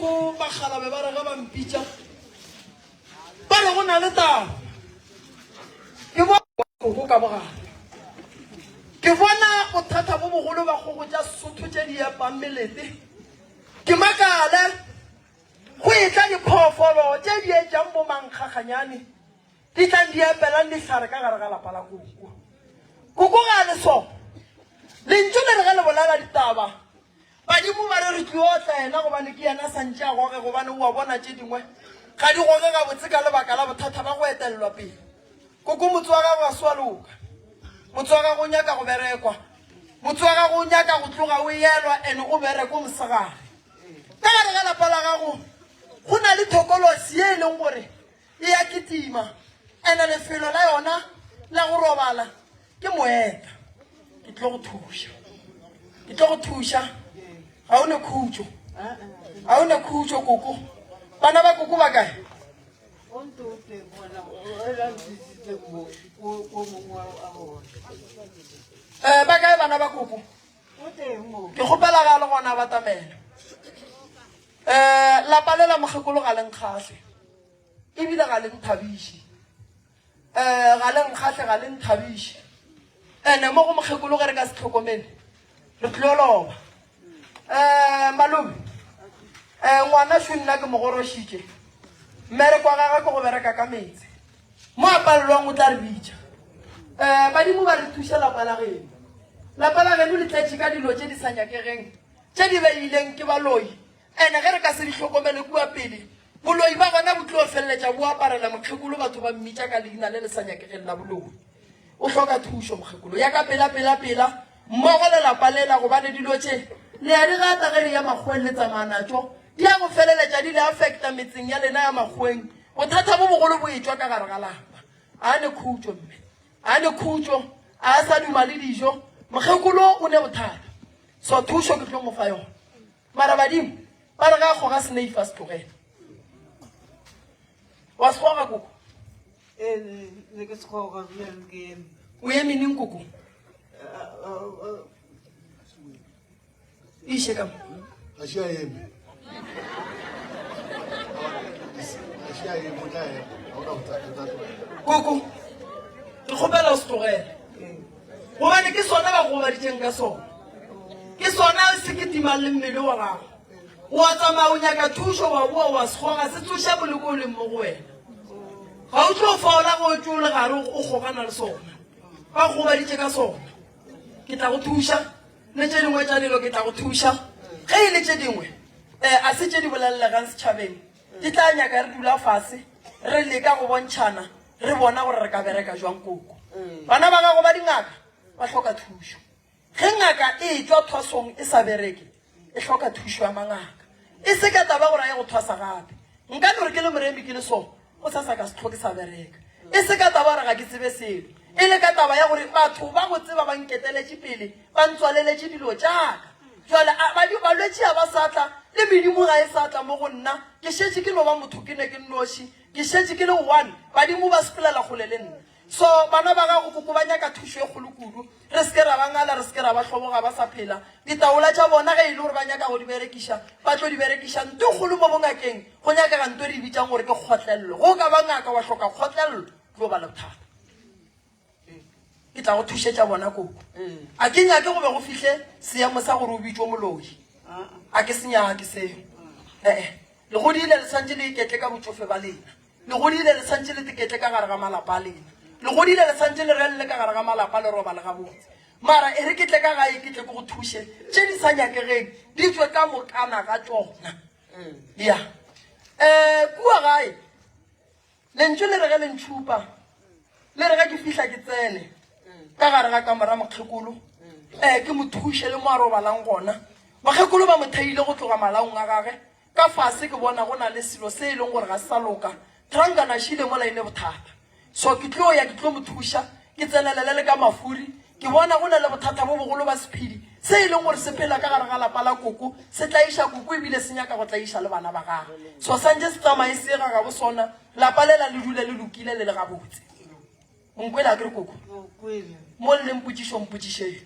Koko bakgalabe ba re ge ba mpitša ba re go na le taba. Ke bona koko ka bogare. Ke bona bothata bo bogolo ba kgogo tša Sesotho tše di epang melete. Ke makale go etla diphoofolo tše di etšang bo mankgakganyane di tlang di epelang dihlare ka gare ga lapa la koko. Koko ga a le so. Lentšu le re ge le bolela ditaba Badimo ba re re tlo otla yena gobane ke yena a sa ntše a goge gobane o a bona tše dingwe ga di goge gabotse ka lebaka la bothata ba go etelelwa pele. Koko motse wa gago ga se wa loka. Motse wa gago o nyaka go berekwa. Motse wa gago o nyaka go tloga o elwa and o berekwe mosegare. Ka gare ga lapa la gago go na le thokolosi ye e leng gore e ya kitima ene lefelo la yona la go robala ke moeta. Ke tlo go thuša, ke tlo go thuša. Ga o ne khutšo, ga o ne khutšo koko. Bana ba koko ba kae? Eh, ba kae bana ba koko? Ke kgopela ga le gona batamela. Um lapa le la mokgekolo ga le nkgahle ebile ga le nthabiše. Um ga le nkgahle ga le nthabiše. Ene mo go mokgekolo ge re ka se tlhokomele re tlo loba. Um malome um ngwana šo nna ke mo gorošitše mmereko wa gagwe ke go bereka ka meetse. Mo a palelwang o tla re bitša. Um badimo ba re thuše lapa la geno. Lapa la geno le tletše ka dilo tše di sa nyakegeng tše di beileng ke baloi ene ge re ka se di hlokomele kua pele boloi ba gona bo tlo feleletša bo aparela mokgekolo batho ba mmitša ka leina le le sa nyakegeng la boloi. O hloka thušo mokgekolo ya ka pela pela pela mmogo le lapa lela gobane dilo tše le a di rata ge le ya makgoweng le tsamaya natšo di ya go feleletša di le affecta metseng ya lena ya makgoweng. Bothata bo bogolo bo etšwa ka gare ga lapa. A ne khutšo mme a ne khutšo a sa duma le dijo mokgekolo o ne bothata so thušo ke tlo mo fa yona. Mara badimo ba re ga a kgoga seneifa a se tlogela. Wa se kgoga koko? Ee, ne ke se kgoga bjang ke eme. O eme neng koko? Iše ka mo. Ga še a eme. Ga še a eme, o tla ema. Ga o na bothata, o tla tlogela. Koko, ke kgopela o se tlogele. Gobane ke sona ba gobaditšeng ka sona. Ke sona se ke timang le mmele wa gago. O a tsamaya o nyaka thušo wa boa wa se kgoga se tsoša boleko o leng mo go wena. Ga o tlo fola go tšo le gare o kgogana le sona. Ba gobaditše ka sona. Ke tla go thuša le tše dingwe tša dilo ke tla go thuša. Ge e le tše dingwe um a se tše di bolelelegang setšhabeng. Di tla nyaka re dula fase re leka go bontšhana re bona gore re ka bereka jwang koko. Bana ba gago ba dingaka ba hloka thušo. Ge ngaka e etšwa thwasong e sa bereke, e hloka thušo ya mangaka. E se ka taba gore a ye go thwasa gape. Nka no re ke le moremi ke le so, go sasa ka se hloke sa bereka. E se ka taba gore ga ke tsebe selo, e le ka taba ya gore batho ba go tseba ba nketeletše pele, ba ntswaleletše dilo tša ka. Jwale a ba balwetši a ba sa tla, le medimo ga e sa tla mo go nna, ke šetše ke no ba motho ke ne ke nnoši, ke šetše ke le one, badimo ba sepelela kgole le nna. So bana ba gago koko ba nyaka thušo e kgolo kudu. Re se ke ra ba ngala, re se ke ra ba hloboga ba sa phela. Ditaola tša bona ge e le gore ba nyaka go di berekiša, ba tlo di berekiša. Nto e kgolo mo bongakeng go nyakega nto e re e bitsang gore ke kgotlelelo. Ge o ka ba ngaka wa hloka kgotlelelo, tlo ba le bothata. Ke tla go thušetša bona koko. A ke nyake go be go fihle seemo sa gore o bitšwe moloi. A ke se nyake seo. Ee, le godile le swantše le iketle ka botšofe ba lena. Le godile le santše le teketle ka gare ga malapa a lena. Le godile le santše le relle ka gare ga malapa le robale gabotse. Mara e re ke tle ka gae ke tle ke go thuše tše di sa nyakegeng di tšwe ka mokana ga tšona. Ya. Eh kua gae lentšu le re ge le ntšhupa le re ge ke fihla ke tsene ka gare ga kamora mokgekolo eh ke mo thuše le mo a robalang gona. Mokgekolo ba mo theile go tloga malaong a gage Ka fase ke bona go na le selo se e leng gore ga se sa loka. Trankana šile mola e ne bothata. So ke tlo ya ke tlo mo thuša, ke tsenelele le ka mafuri. Ke bona go na le bothata bo bogolo ba sephedi se e leng gore se phela ka gare ga lapa la koko, se tlaiša koko ebile se nyaka go tlaiša le bana ba gagwe. So santše se tsamaye se ye ga gabo sona, lapa lela le dule le lokile le le gabotse. O nkwele akere koko? Mo le leng potšišo mpotšišeng.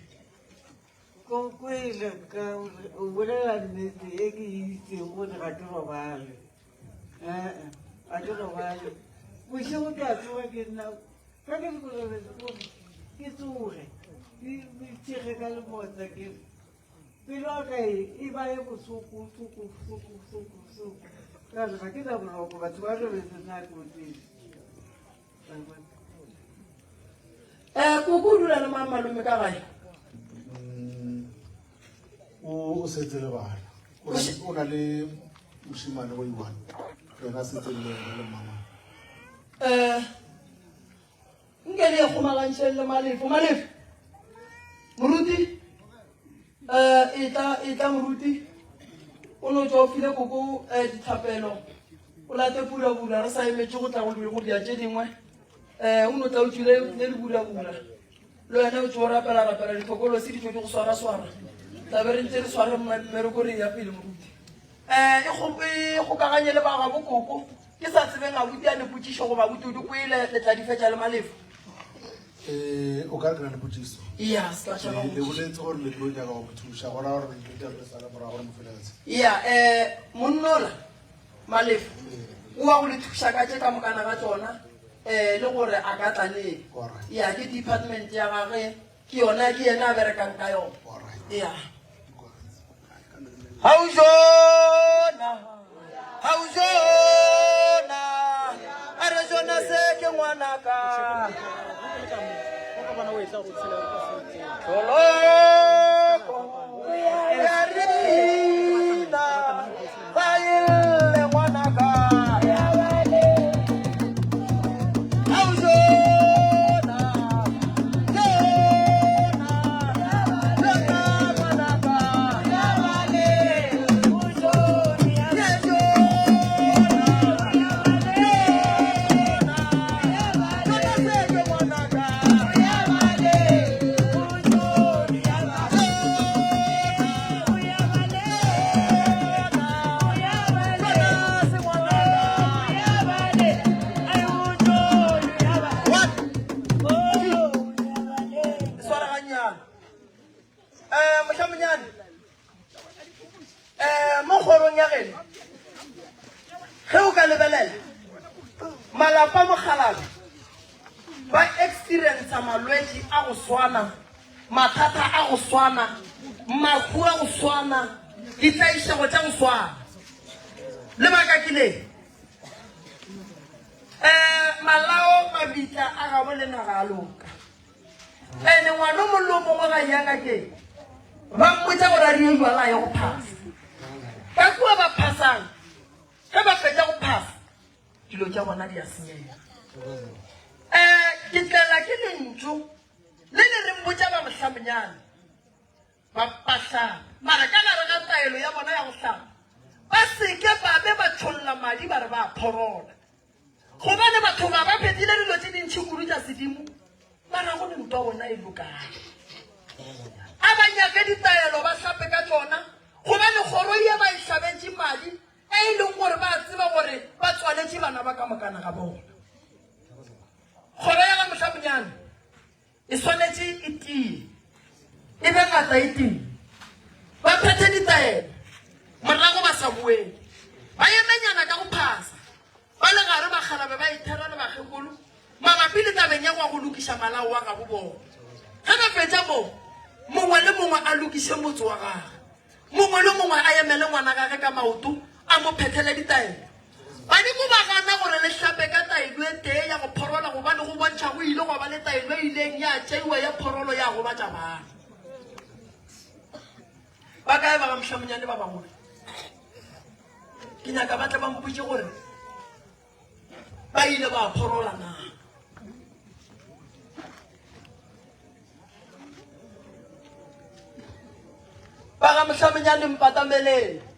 Ko kwele ka gore o bolela nnete e ke itseng gore ga ke robale. Ee, ga ke robale. Bošego ke a tsoga ke nna ka ke re robetse gore ke tsoge ke ithekge ka lebota ke re pelo ya ka e e ba e bohloko hloko hloko hloko hloko ka re ga ke na boroko batho ba robetse nna ke otsetse. um koko o dula le mang malome ka gae mm, o setse le bana o na le mošimane o iwane yena setse le ena le mmangwana um nke le kgomagantšheng le malefo malefo moruti um etla etla moruti o no tswa o file koko um dithapelo o late pulabula re sa emetše go tla go go dia tše dingwe um o no tla o tswile le le bulabula le wena o tse o rapela rapela dithokolosi di tšo di go swaraswara tlabe re ntse re sware mmereko re ya pele moruti um e kgokaganye le ba gabo koko ke sa tsebeng abuti a nepotšišo goba abuti o di kwele le tla di fetša le malefo Eh, o ka re ke na le potšiso ya se ka šala le boletse gore le tlo nyaka go mo thuša go raya gore le tla re sale morago gore mo feleletse ya um monnola Malefo o wa go le thuša ka tše ka mokana ga tšona um le gore a ka tla neng. Ya ke department ya gage ke yona ke yena a berekang ka yona. Ya. Haujona haujona a re jona se ke ngwanaka. Tlholoko ya rina. Mohlomonyane um mo kgorong ya geno ge o ka lebelela malapa mokgalabje ba experienca malwetši a go swana mathata a go swana, mahu a go swana, ditlaišego tša go swana. Lebaka ke le, um malao mabitla a gabo le naga a loka. Ene ngwana o mongwe le o mongwe ga ya ngakeng ba mmotsa gore a die jwala a ye go phasa. Ka kua ba phasang, ge ba fetša go phasa, dilo tša bona di a senyega. Um ke tlela ke lentšu Le le reng botša ba mohlamonyane ba ba hlapa, mara ka gare ga taelo ya bona ya go hlapa ba se ke ba be ba tšholla madi ba re ba a phorola. Gobane batho ba ba phethile dilo tše dintši kudu tša sedimo, mara go ne ntwa bona e lokae. A ba nyake ditaelo ba hlape ka tšona, gobane kgoro ye ba e hlabetše madi e e leng gore ba tseba gore ba tswaletše bana ba ka mokana ga bona. Kgoro ya ga Mohlamonyane e swanetše e tie, e be ngata e tee, ba phethe ditaelo morago ba sa boele, ba emenyana ka go phasa, ba le gare bakgalabe ba ithera le bakgekolo mabapi le tabeng ya go ya go lokiša malao wa gabo bona. Ge ba fetša moo, mongwe le mongwe a lokiše motse wa gagwe. Mongwe le mongwe a emele ngwana gage ka maoto, a mo phethele ditaelo. Badimo ba gana gore le hlape ka taelo e tee ya go phorola gobane go bontšha go ile gwa ba le taelo e ileng ya tšeiwa ya phorolo ya gobatša bana. Ba kae ba ga Mohlamonyane ba bagolo? Ke nyaka ba tle ba mpotše gore ba ile ba phorola na. Ba ga Mohlamonyane mpatameleng.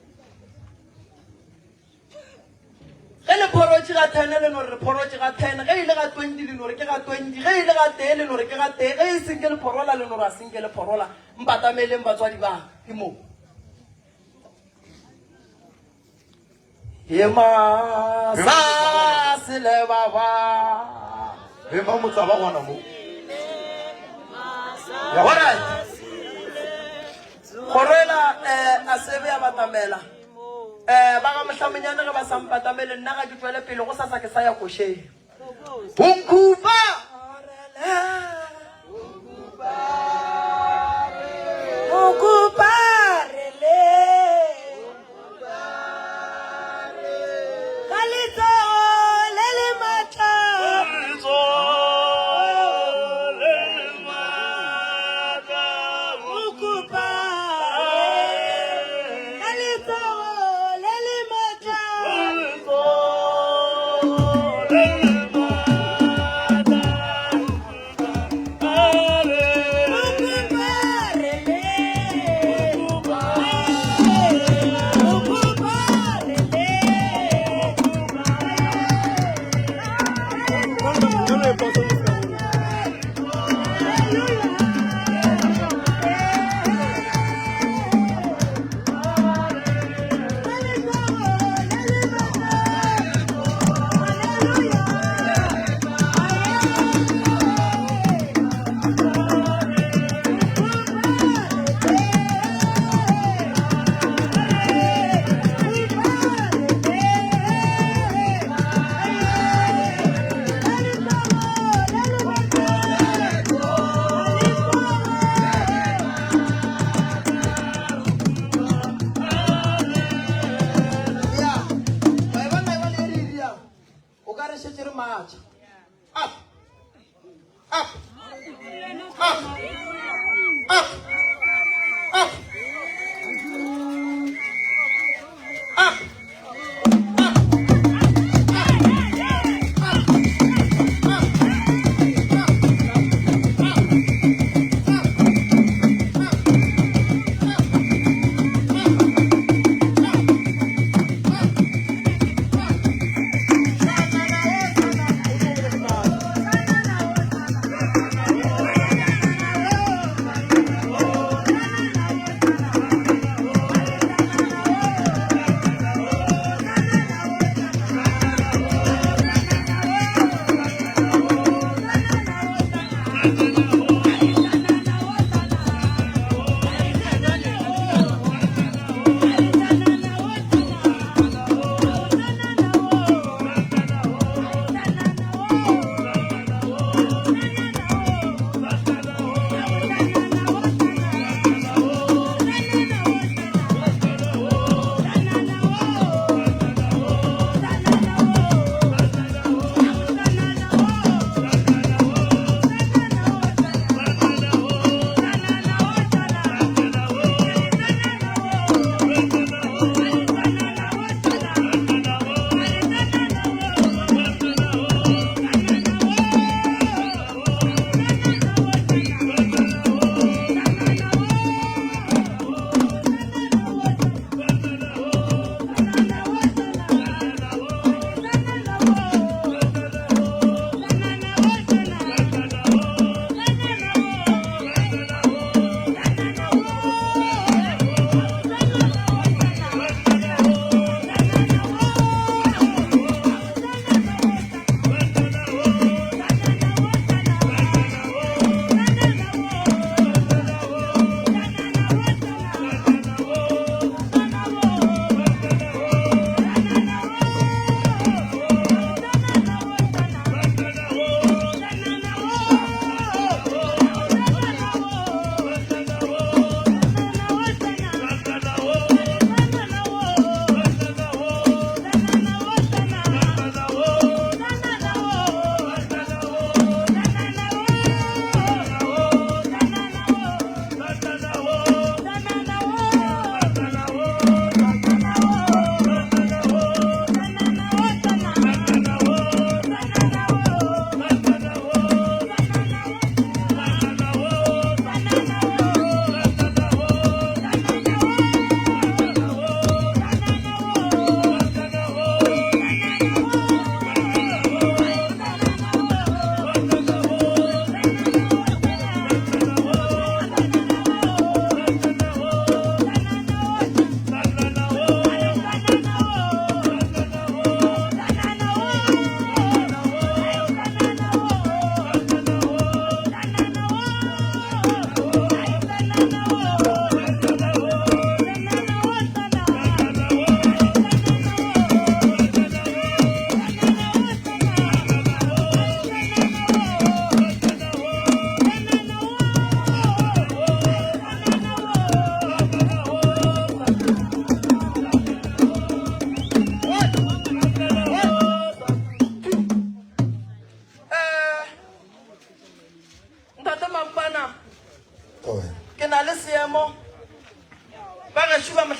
Ge le phorotše ga thene le no re re phorotše ga thene, ge e le ga 20 le no re ke ga 20, ge e le ga tee le no re ke ga tee, ge e senke le phorola le no re a senke le phorola. Mpatameleng batswadi ba ka, ke mo. Ema sa sele ba ba. Ema motsa ba gona mo. Alright. Kgoro ela um a se be ya batamela. Um ba ga Mohlamonyane ge ba sa mpatamele nna ga ke tšwele pele go sasa ke sa ya košeng. Unkupa! Unkuparele. Ka letsogo le le matla. Unkuparele. Ka letsogo le le matla. Ya, wa e bona e bona e re e dirang? O ka re šetše re matšha. Up, up, up, up, up, up.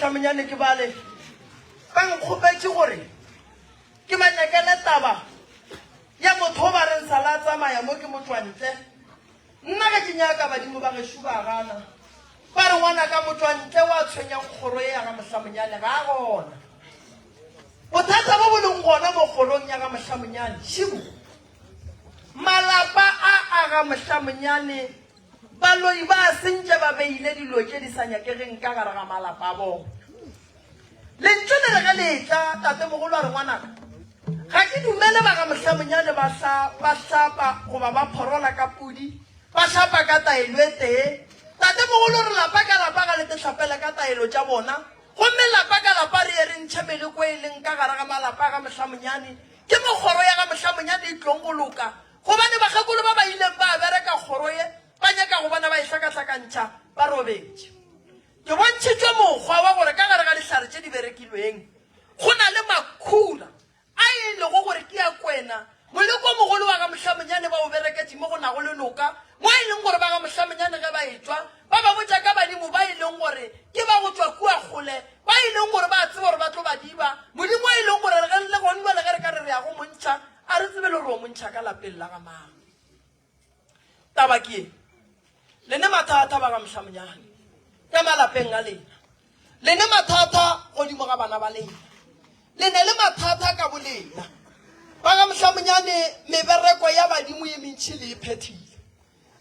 Mohlamonnyane ke bale ba nkgopetše gore ke ba nyakele taba ya motho o ba reng sa la tsamaya mo ke motšwantle. Nna ge ke nyaka badimo ba gešo ba gana, ba re ngwanaka motšwantle wa tshwenyang kgoro ye ya ga Mohlamonnyane ga a gona. Bothata bo bo leng gona mo kgorong ya ga Mohlamonnyane šibo malapa a a ga Mohlamonnyane Baloi ba sentše ba beile dilo tše di sa nyakegeng ka gare ga malapa a bona. Lentšu le re ge le etla, tatemogolo a re, Ngwanaka, ga ke dumele ba ga Mohlamonyane ba hla, ba hlapa goba ba phorola ka pudi, ba hlapa ka taelo e tee. Tatemogolo o re, Lapa ka lapa ga le te hlapele ka taelo tša bona, gomme lapa ka lapa re ye re ntšhe meleko e leng ka gare ga malapa a ga Mohlamonyane. Ke mo kgoro ya ga Mohlamonyane e tlong go loka, Gobane bakgekolo ba ba ileng ba bereka kgoro ye ba nyaka go bona ba e hlakahlakantšha ba robetše. Ke bontšhitšwe mokgwa wa gore ka gare ga dihlare tše di berekilweng go na le makhura a e lego gore ke a kwena. Moleko o mogolo wa ga Mohlamonyane ba o bereketše mo go nago le noka, mo e leng gore ba ga Mohlamonyane ge ba etšwa ba ba botša ka badimo ba e leng gore ke ba go tšwa kua kgole, ba e leng gore ba a tseba gore ba tlo ba diba, Modimo e leng gore re le gone bjale ge re ka re re ya go mo ntšha A re tsebe le gore o mo ntšha ka lapeng la ga mang. Taba ke ye, le ne mathata ba ga Mohlamonyane ka malapeng a lena, le ne mathata godimo ga bana ba lena, le ne le mathata ka bolena. Ba ga Mohlamonyane mebereko ya badimo ye mentši le e phethile.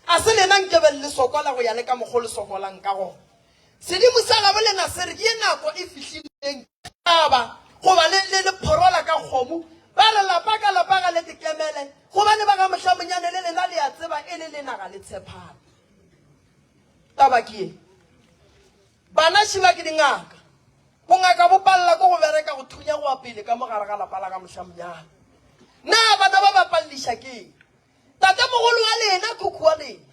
A se lena nkebe le sokola go ya le ka mokgo le sokolang ka gona. Sedimo sa gabo lena se re ke ye nako e fihlileng aba goba le le le phorola ka kgomo ba re lapa ka lapa ga le tekemele gobane ba ga mohlamonyane le lena le a tseba e le lena ga le tshepane. Taba ke ye, bana šiba ke dingaka, bongaka bo palela ko go bereka go thunya go wa pele ka mo gare ga lapa la ga mohlamonyane. Na bana ba ba paleliša ke eng? Tatemogolo wa lena, khukhu wa lena,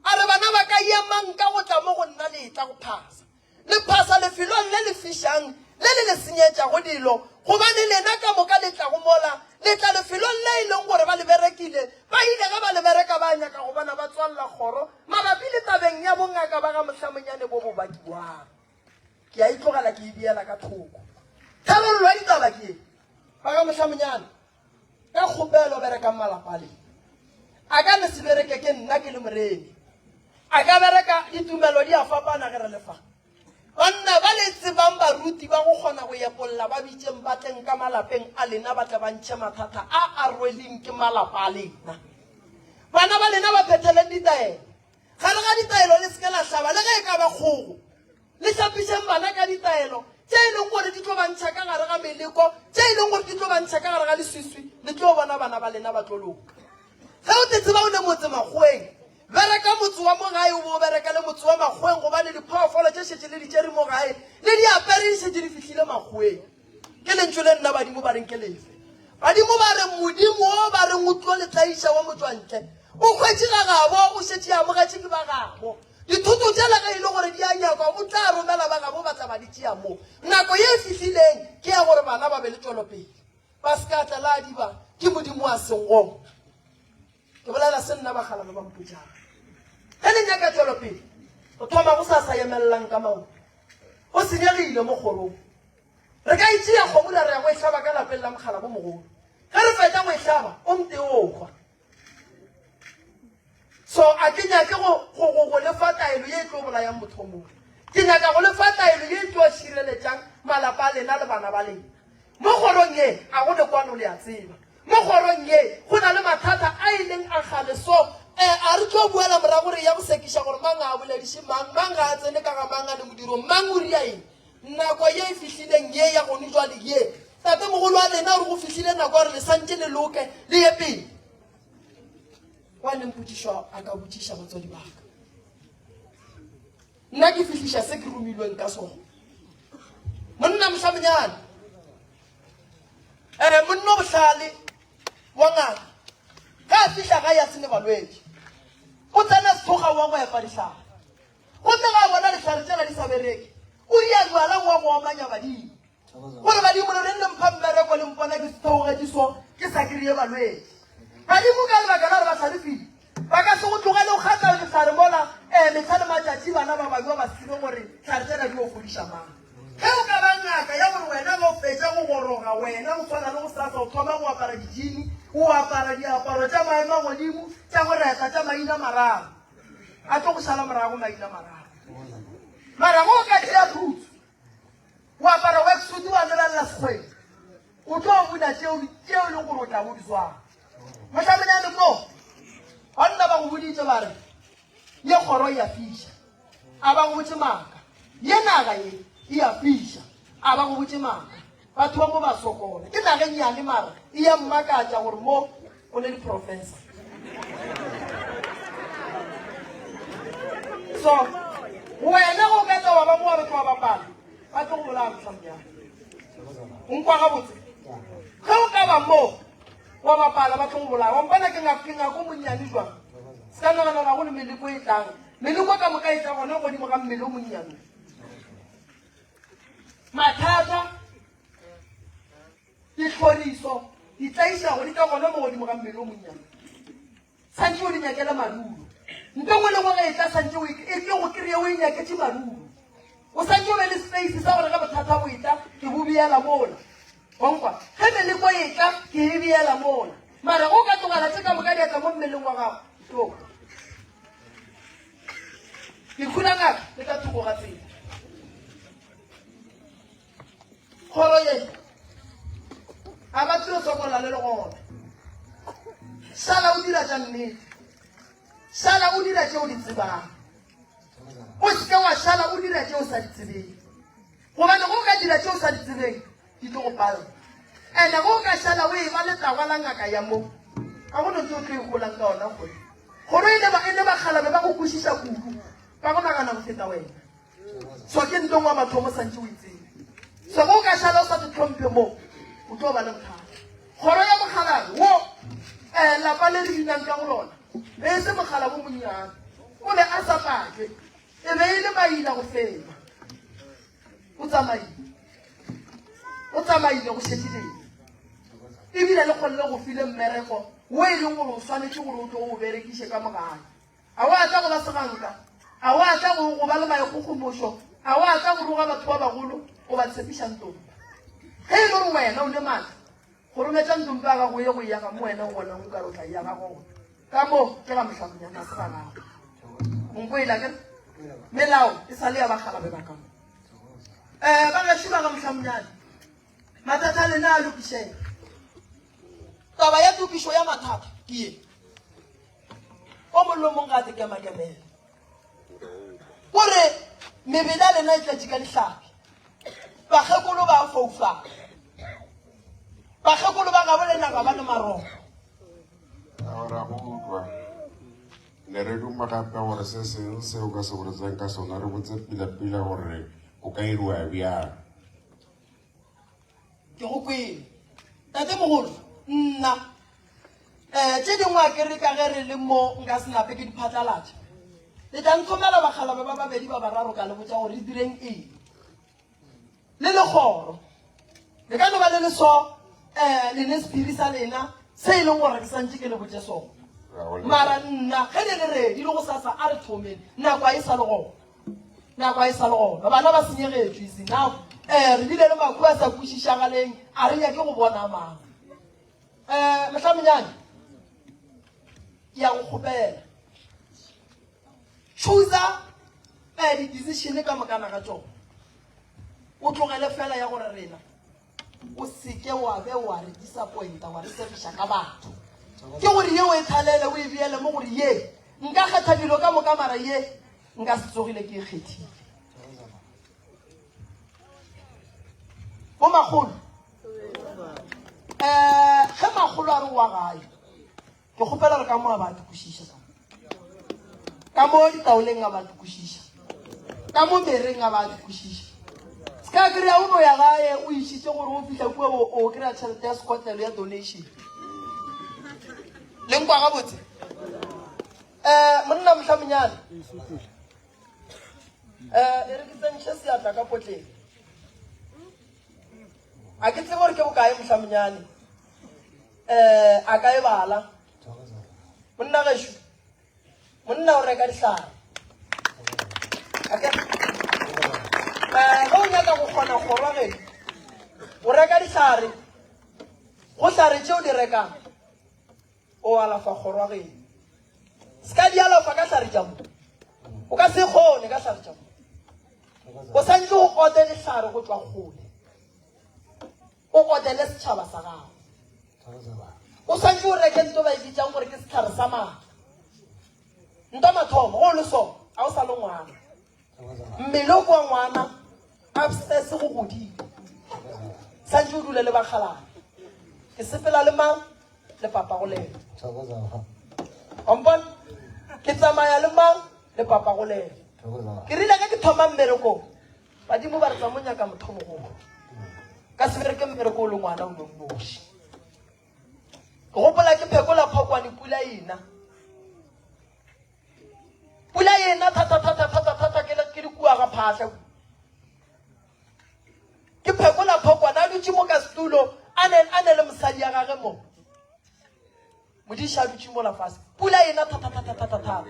A re, Bana ba ka, emang ka go tla mo go nna le etla go phasa. Le phasa lefelong le le fišang le le le senyetšago dilo, gobane lena ka moka le tlago mola, le tla lefelong le e leng gore ba le berekile. Ba ile ge ba le bereka ba nyaka go bona ba tswalela kgoro mabapi le tabeng ya bongaka ba ga mohlamonyane bo bo bakiwang. Ke a e tlogela ke e beela ka thoko. Tharollo ya ditaba ke ye, Ba ga mohlamonyane, Ka kgopelo berekang malapa a lena. A ka le se bereke ke nna ke le moremi. A ka bereka ditumelo di a fapana ge re le fa. Banna ba le tsebang baruti ba go kgona go epolla ba bitšeng ba tleng ka malapeng a lena ba tle ba ntšhe mathata a a rweleng ke malapa a lena. Bana ba lena ba phetheleng ditaelo. Gare ga ditaelo le se ke la hlaba le ge e ka ba kgogo. Le hlapišeng bana ka ditaelo tše e leng gore di tlo ba ntšha ka gare ga meleko, tše e leng gore di tlo ba ntšha ka gare ga leswiswi, le tlo bona bana ba lena ba tlo loka. Ge o te tseba o le motse makgoweng, bereka motse wa mo gae o bo o bereka le motse wa makgoweng gobane diphoofolo tše šetše le di tšere mo gae le di apere di šetše di fihlile makgoweng. Ke lentšu le nna badimo ba reng ke lefe. Badimo ba re Modimo o ba reng o tlo le tlaiša wa motšwantle o hwetše ga gabo o šetše amogetše ke ba gabo. Dithoto tšela ge e le gore di a nyakwa, o tla romela ba gabo ba tla ba di tšea mo. Nako ye e fihlileng ke ya gore bana ba be le tšwelopele, ba se ka tla la diba ke Modimo a seng gona. Ke bolela se nna bakgalabje ba mpotšago. Ge le nyaka tšwelopele, go thoma go sa sa emelelang ka maoto. Go senyegile mo kgorong. Re ka e tšea kgomo ra re ya go e hlaba ka lapeng la mokgalabo mogolo. Ge re fetša go e hlaba, o mte o hwa. So a ke nyake go, go, go, go le fa taelo ye e tlo bolayang motho o mongwe. Ke nyaka go le fa taelo ye e tlo šireletšang malapa a lena le bana ba lena. Mo kgorong ye, a go ne kwano le a tseba. Mo kgorong ye, go na le mathata a e leng a kgale. So, eh, a re tlo boela morago re ya go sekiša gore mang ga a bolediše mang, mang ga a tsene ka ga mang a le modirong, mang o ria eng. Nako ye e fihlileng ye ya gone jwale ye, tatemogolo wa lena o re go fihlile nako ya gore le santše le loke le ye pele. Wa neng potšišo a ka botšiša batswadi ba ka. Nna ke fihliša se ke romilweng ka sona. Monna mohlamonyane, eh, monna o bohlale wa ngaka, ge a fihla gae a se ne balwetši, o tsena sethoga wa go epa dihlare. Gomme ge a bona dihlare tšela di sa bereke, o ria jwala wa go omanya badimo. Gore badimo le reng le mpha mmereko le mpona ke theogetše so ke sa kry-e balwetši. Badimo ka lebaka la gore ba hlalefile ba ka se go tlogele o kgatla dihlare mola um mehla le matšatši bana ba bangwe ba se tsebe gore hlare tsena di o fodiša mang. Ge goroga wena go swana le gosasa o thoma go apara dijini, o apara diaparo tša maemo a godimo tša go reta tša maina mararo. A tlo go šala morago maina mararo. Mara go ka tšea phutsu o apara worksuit wa lebelela sekgweng o tlo buna tšeo tšeo e leng gore o tla bo di swara. Mohlamenyane mo banna ba go boditše ba re ye kgoro e a fiša. A ba go botše maaka. Ye naga ye e a fiša. A ba go botše maaka. Batho ba mo ba sokola. Ke naga e nnyane mara e ya mmakatša gore mo go ne di-professor. So wena go ka tla wa ba mo wa batho wa bapala ba tlo go bolaya mohlomonyane. O nkwa gabotse? Ge o ka ba mo wa bapala ba tlo go bolaya. Wa mpona ke ngaka o monnyane jwang? Se ka nagana ga go le meleko e tlang. Meleko ka moka e tla gona godimo ga mmele o monnyane. Mathata, ditlhoriso, ditlaišego di tla gona mo godimo ga mmele o monnyane. Santše o di nyakela madulo. Nto nngwe le nngwe ge e tla santše o e ke go kry-e o e nyaketše madulo. O santše o be le space sa gore ge bothata bo etla ke bo beela mola. Wa nkwa? Ge meleko e tla ke e beela mola. Mara ge o ka tlogela tše ka moka di etla mo mmeleng wa gago, tlo. Lehu la ngaka le ka thoko ga tsela. Kgoro ye a ba tlo sokola le le gona. Šala o dira tša nnete. Šala o dira tše o di tsebang. O se ke wa šala o dira tše o sa di tsebeng. Gobane ge o ka dira tše o sa di tsebeng, di tlo go palela. Ene ge o ka šala o eba letagwa la ngaka ya mo, ga go no tse o tlo e golang ka ona kgole. Kgoro e ne ba e ne bakgalabe ba go kwešiša kudu, ba go nagana go feta wena. So ke ntong wa mathomo santše o e tsebe. So ge o ka šala o sa te tlhomphe mo, o tlo ba le bothata. Kgoro ya mokgalabe wo eh, lapa le re binang ka go lona, be e se mokgalabo o monnyane. O be a sa pakwe, e be e le maila go feta. O tsamaile, o tsamaile go šetše lena. Ebile le kgonne go file mmereko wo e leng gore o swanetše gore o tlo o berekiše ka mogae. A wa tla go ba seganka? A wa tla go go ba le maikgogomošo? A wa tla go roga batho ba bagolo o ba tshepiša ntompa? Ge e le gore wena o ne maatla go rometša ntompa ya gago ye go ya ga mo wena o bonang o ka re o tla ya ga gona. Ka mo ke ga mohlamonyana a se ga gago. Nkwela ke melao e sa le ya bakgalabe ba ka mo. Um ba gešo ba ga mohlamonyane mathata a lena a lokišega. Taba ya tokišo ya mathata ke ye. O mong le o mong ga a te kemakemela. O re mebele ya lena e tletše ka dihlapi. Bakgekolo ba foufala. Bakgekolo ba gabo lena ga ba ne maroko. A ra go utlwa. Ne re duma gape gore se seng se o ka se boletseng ka sona re botse pila-pila gore o ka iriwa bjang. Ke go kwele. Tatemogolo, nna um tše dingwe a ke re ka ge re le mo nka se nape ke di phatlalatša. Le tla nthomela bakgalabje ba babedi ba bararo ka le botša gore re direng eng. Le le kgoro. Le ka no ba le le so um le ne sephiri sa lena se e leng gore ke santše ke le botše sona. Mara nna ge le le ready le go sasa a re thomeng nako a e sa le gona. Nako a e sa le gona. Bana ba senyegetšwe is enough. Eh, re bile le makhu a sa kwešišagaleng, a re nyake go bona a mangwe. Eh, mohlamenyane, ke ya go kgopela. Chooser eh, di-decision ka mokana ga tšona. O tlogele fela ya gore rena o seke wa be wa re disappointa wa re segiša ka batho. Ke gore ye o e thalele o e beele mo gore ye nka kgetha dilo ka moka mara ye nka se tsogile ke e kgethile. Bo makgolo um ge makgolo a re wa gae ke kgopela gore ka mo a ba kwešiša ka mo ditaoleng a ba kwešiša ka mo mereng a ba kwešiša se ka kry-a o no ya gae o išitše gore o fihla kua o kry-a tšhelete ya sekotlelo ya donation le nkwa gabotse um monna mohlamonyane um e re ke tsentšhe seatla ka potleng a ke tsebe gore ke bokae mohlamonyane um a ka e bala monna gešo monna o reka dihlare ge o nyaka go kgona kgorwa geno o. reka dihlare go hlare tše o di rekang o alafa kgorwa geno se ka di alafa ka hlare tša mo o ka se kgone ka hlare tša mo o santse o ote dihlare go tšwa kgole o otele setšhaba sa gago o santse o reke nto ba e bitsang gore ke setlhare sa maatla nto mathomo go le so ga o sa le ngwana mmele o kwa ngwana upstairs go godimo santse o dule le bakgalana ke sepela le mang le papa go lena ompona ke tsamaya le mang le papa go lena ke rile ge ke thoma mmerekong badimo ba re tsa mo nyaka motho mogolo ka se bereke mmereko o le ngwana o nonnoši ke gopola ke phekola phokwane pula ena pula ena thata thata thata thata ke le ke le kua ga phahla ke phekola phokwane a dutše mo ka setulo a ne a ne le mosadi ya gage mo modiša a dutše mola fase pula ena thata thata thata thata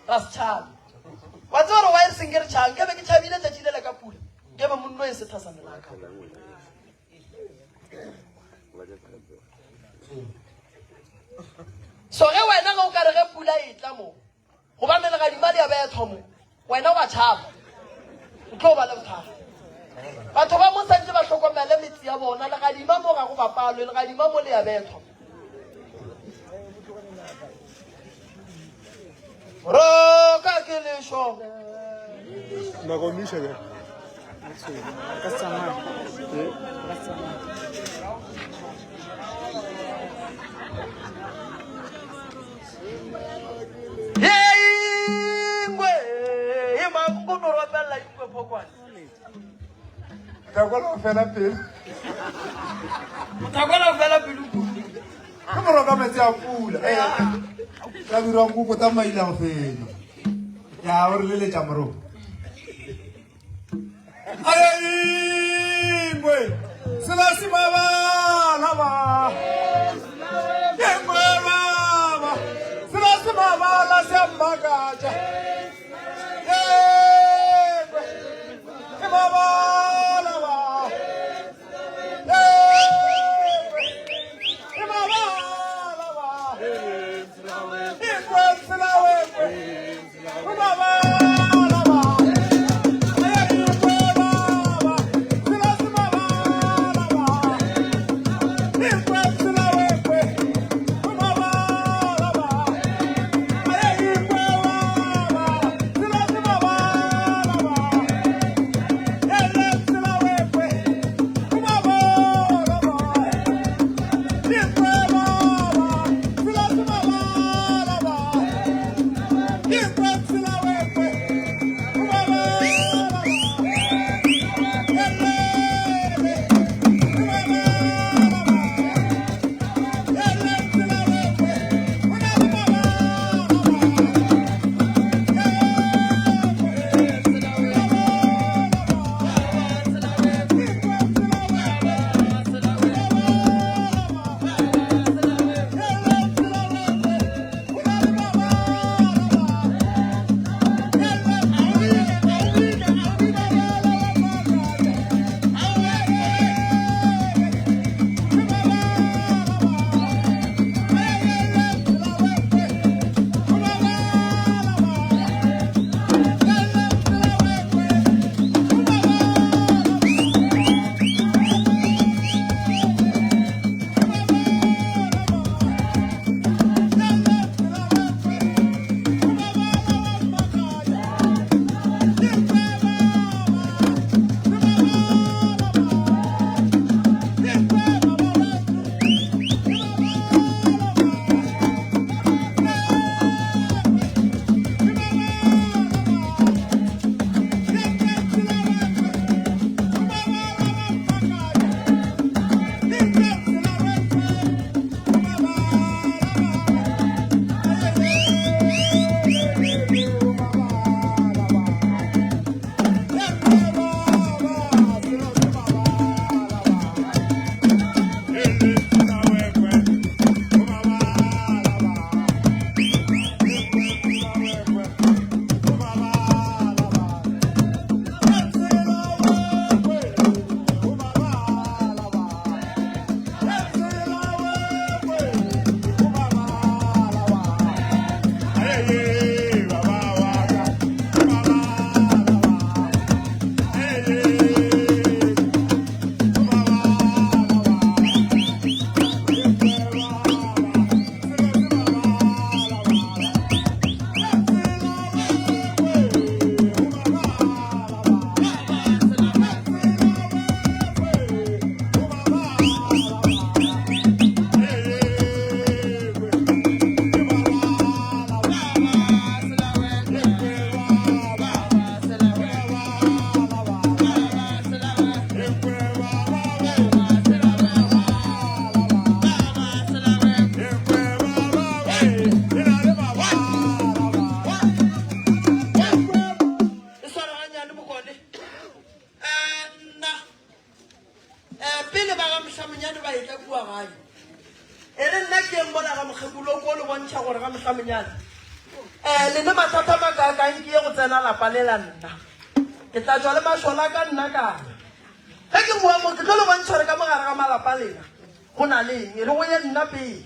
ra se tšhabe wa tseba gore wa e seng ke re tšhang ke be ke tšhabile tšatši le le ka pula ke be monno e se thasane la ka so ge wena ge o ka re ge pula e tla mo gobane legadima le ya bethwa mo wena wa tšhaba o tlo ba le bothata batho ba mo santse ba hlokomele metse ya bona legadima mo ga go bapalwe legadima mo le ya bethwa roka ke lešo Nagomisha ke. Ka se tsamaye. Ka se tsamaye. Ingwe, ima go no ropelela ingwe phokwane. Takwela o fela pelo. Takwela o fela pelo kudu. Ke moroka metsi a pula. Ka dirwa nkuko tsa maila go fenya. Ya o re leletša moroko. Ingwe, selasi mabala ba. Ingwe baba, selasi mabala se a mmakatša. Ingwe, ke mabala ba. Ingwe, ke mabala ba. Ingwe, selawengwe, ke mabala ba. Ingwe baba, selasi mabala ba. Ingwe. pele ba ga Mohlamonyane ba etla kua gae. E re nna ke yeng mola ga mokgekolo ko le bontšha gore ga Mohlamonyane um le ne mathata makaakang ke ye go tsena lapa le la nna. Ke tla tšwa le mašola ka nna ka ya. Ge ke boa mo ke tlo le bontšha gore ka mo gare ga malapa lena go na le eng. E re go ye nna pele.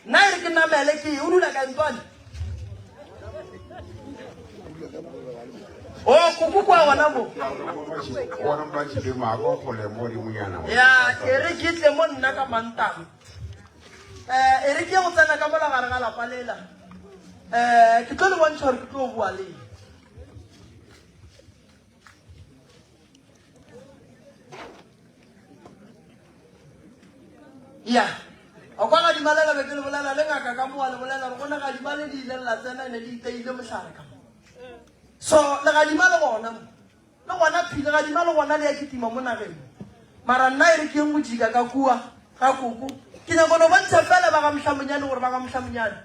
Nna e re ke namele ke ye. O dula kae Ntwane? O koko kwa gona mo. Gona ba tšhile mako kgole mo godimonyana. Ya e re ke tle mo nna ka Mantaga. Eh e re ke go tsena ka mola gare ga lapa lela. Eh ke tlo le bontšha gore ke tlo bua le. Ya o kwa gadima lela be ke le bolela le ngaka ka moa le bolela gore go ne gadima le di ile la tsena ne le iteile mohlare ka mo. So legadima le gona mo. Le gona phi legadima le gona le ya kitima mo nageng. Mara nna e re ke go jika ka kua ga koko. Ke nyako no bontsha fela ba ga Mohlamonyane gore ba ga Mohlamonyane.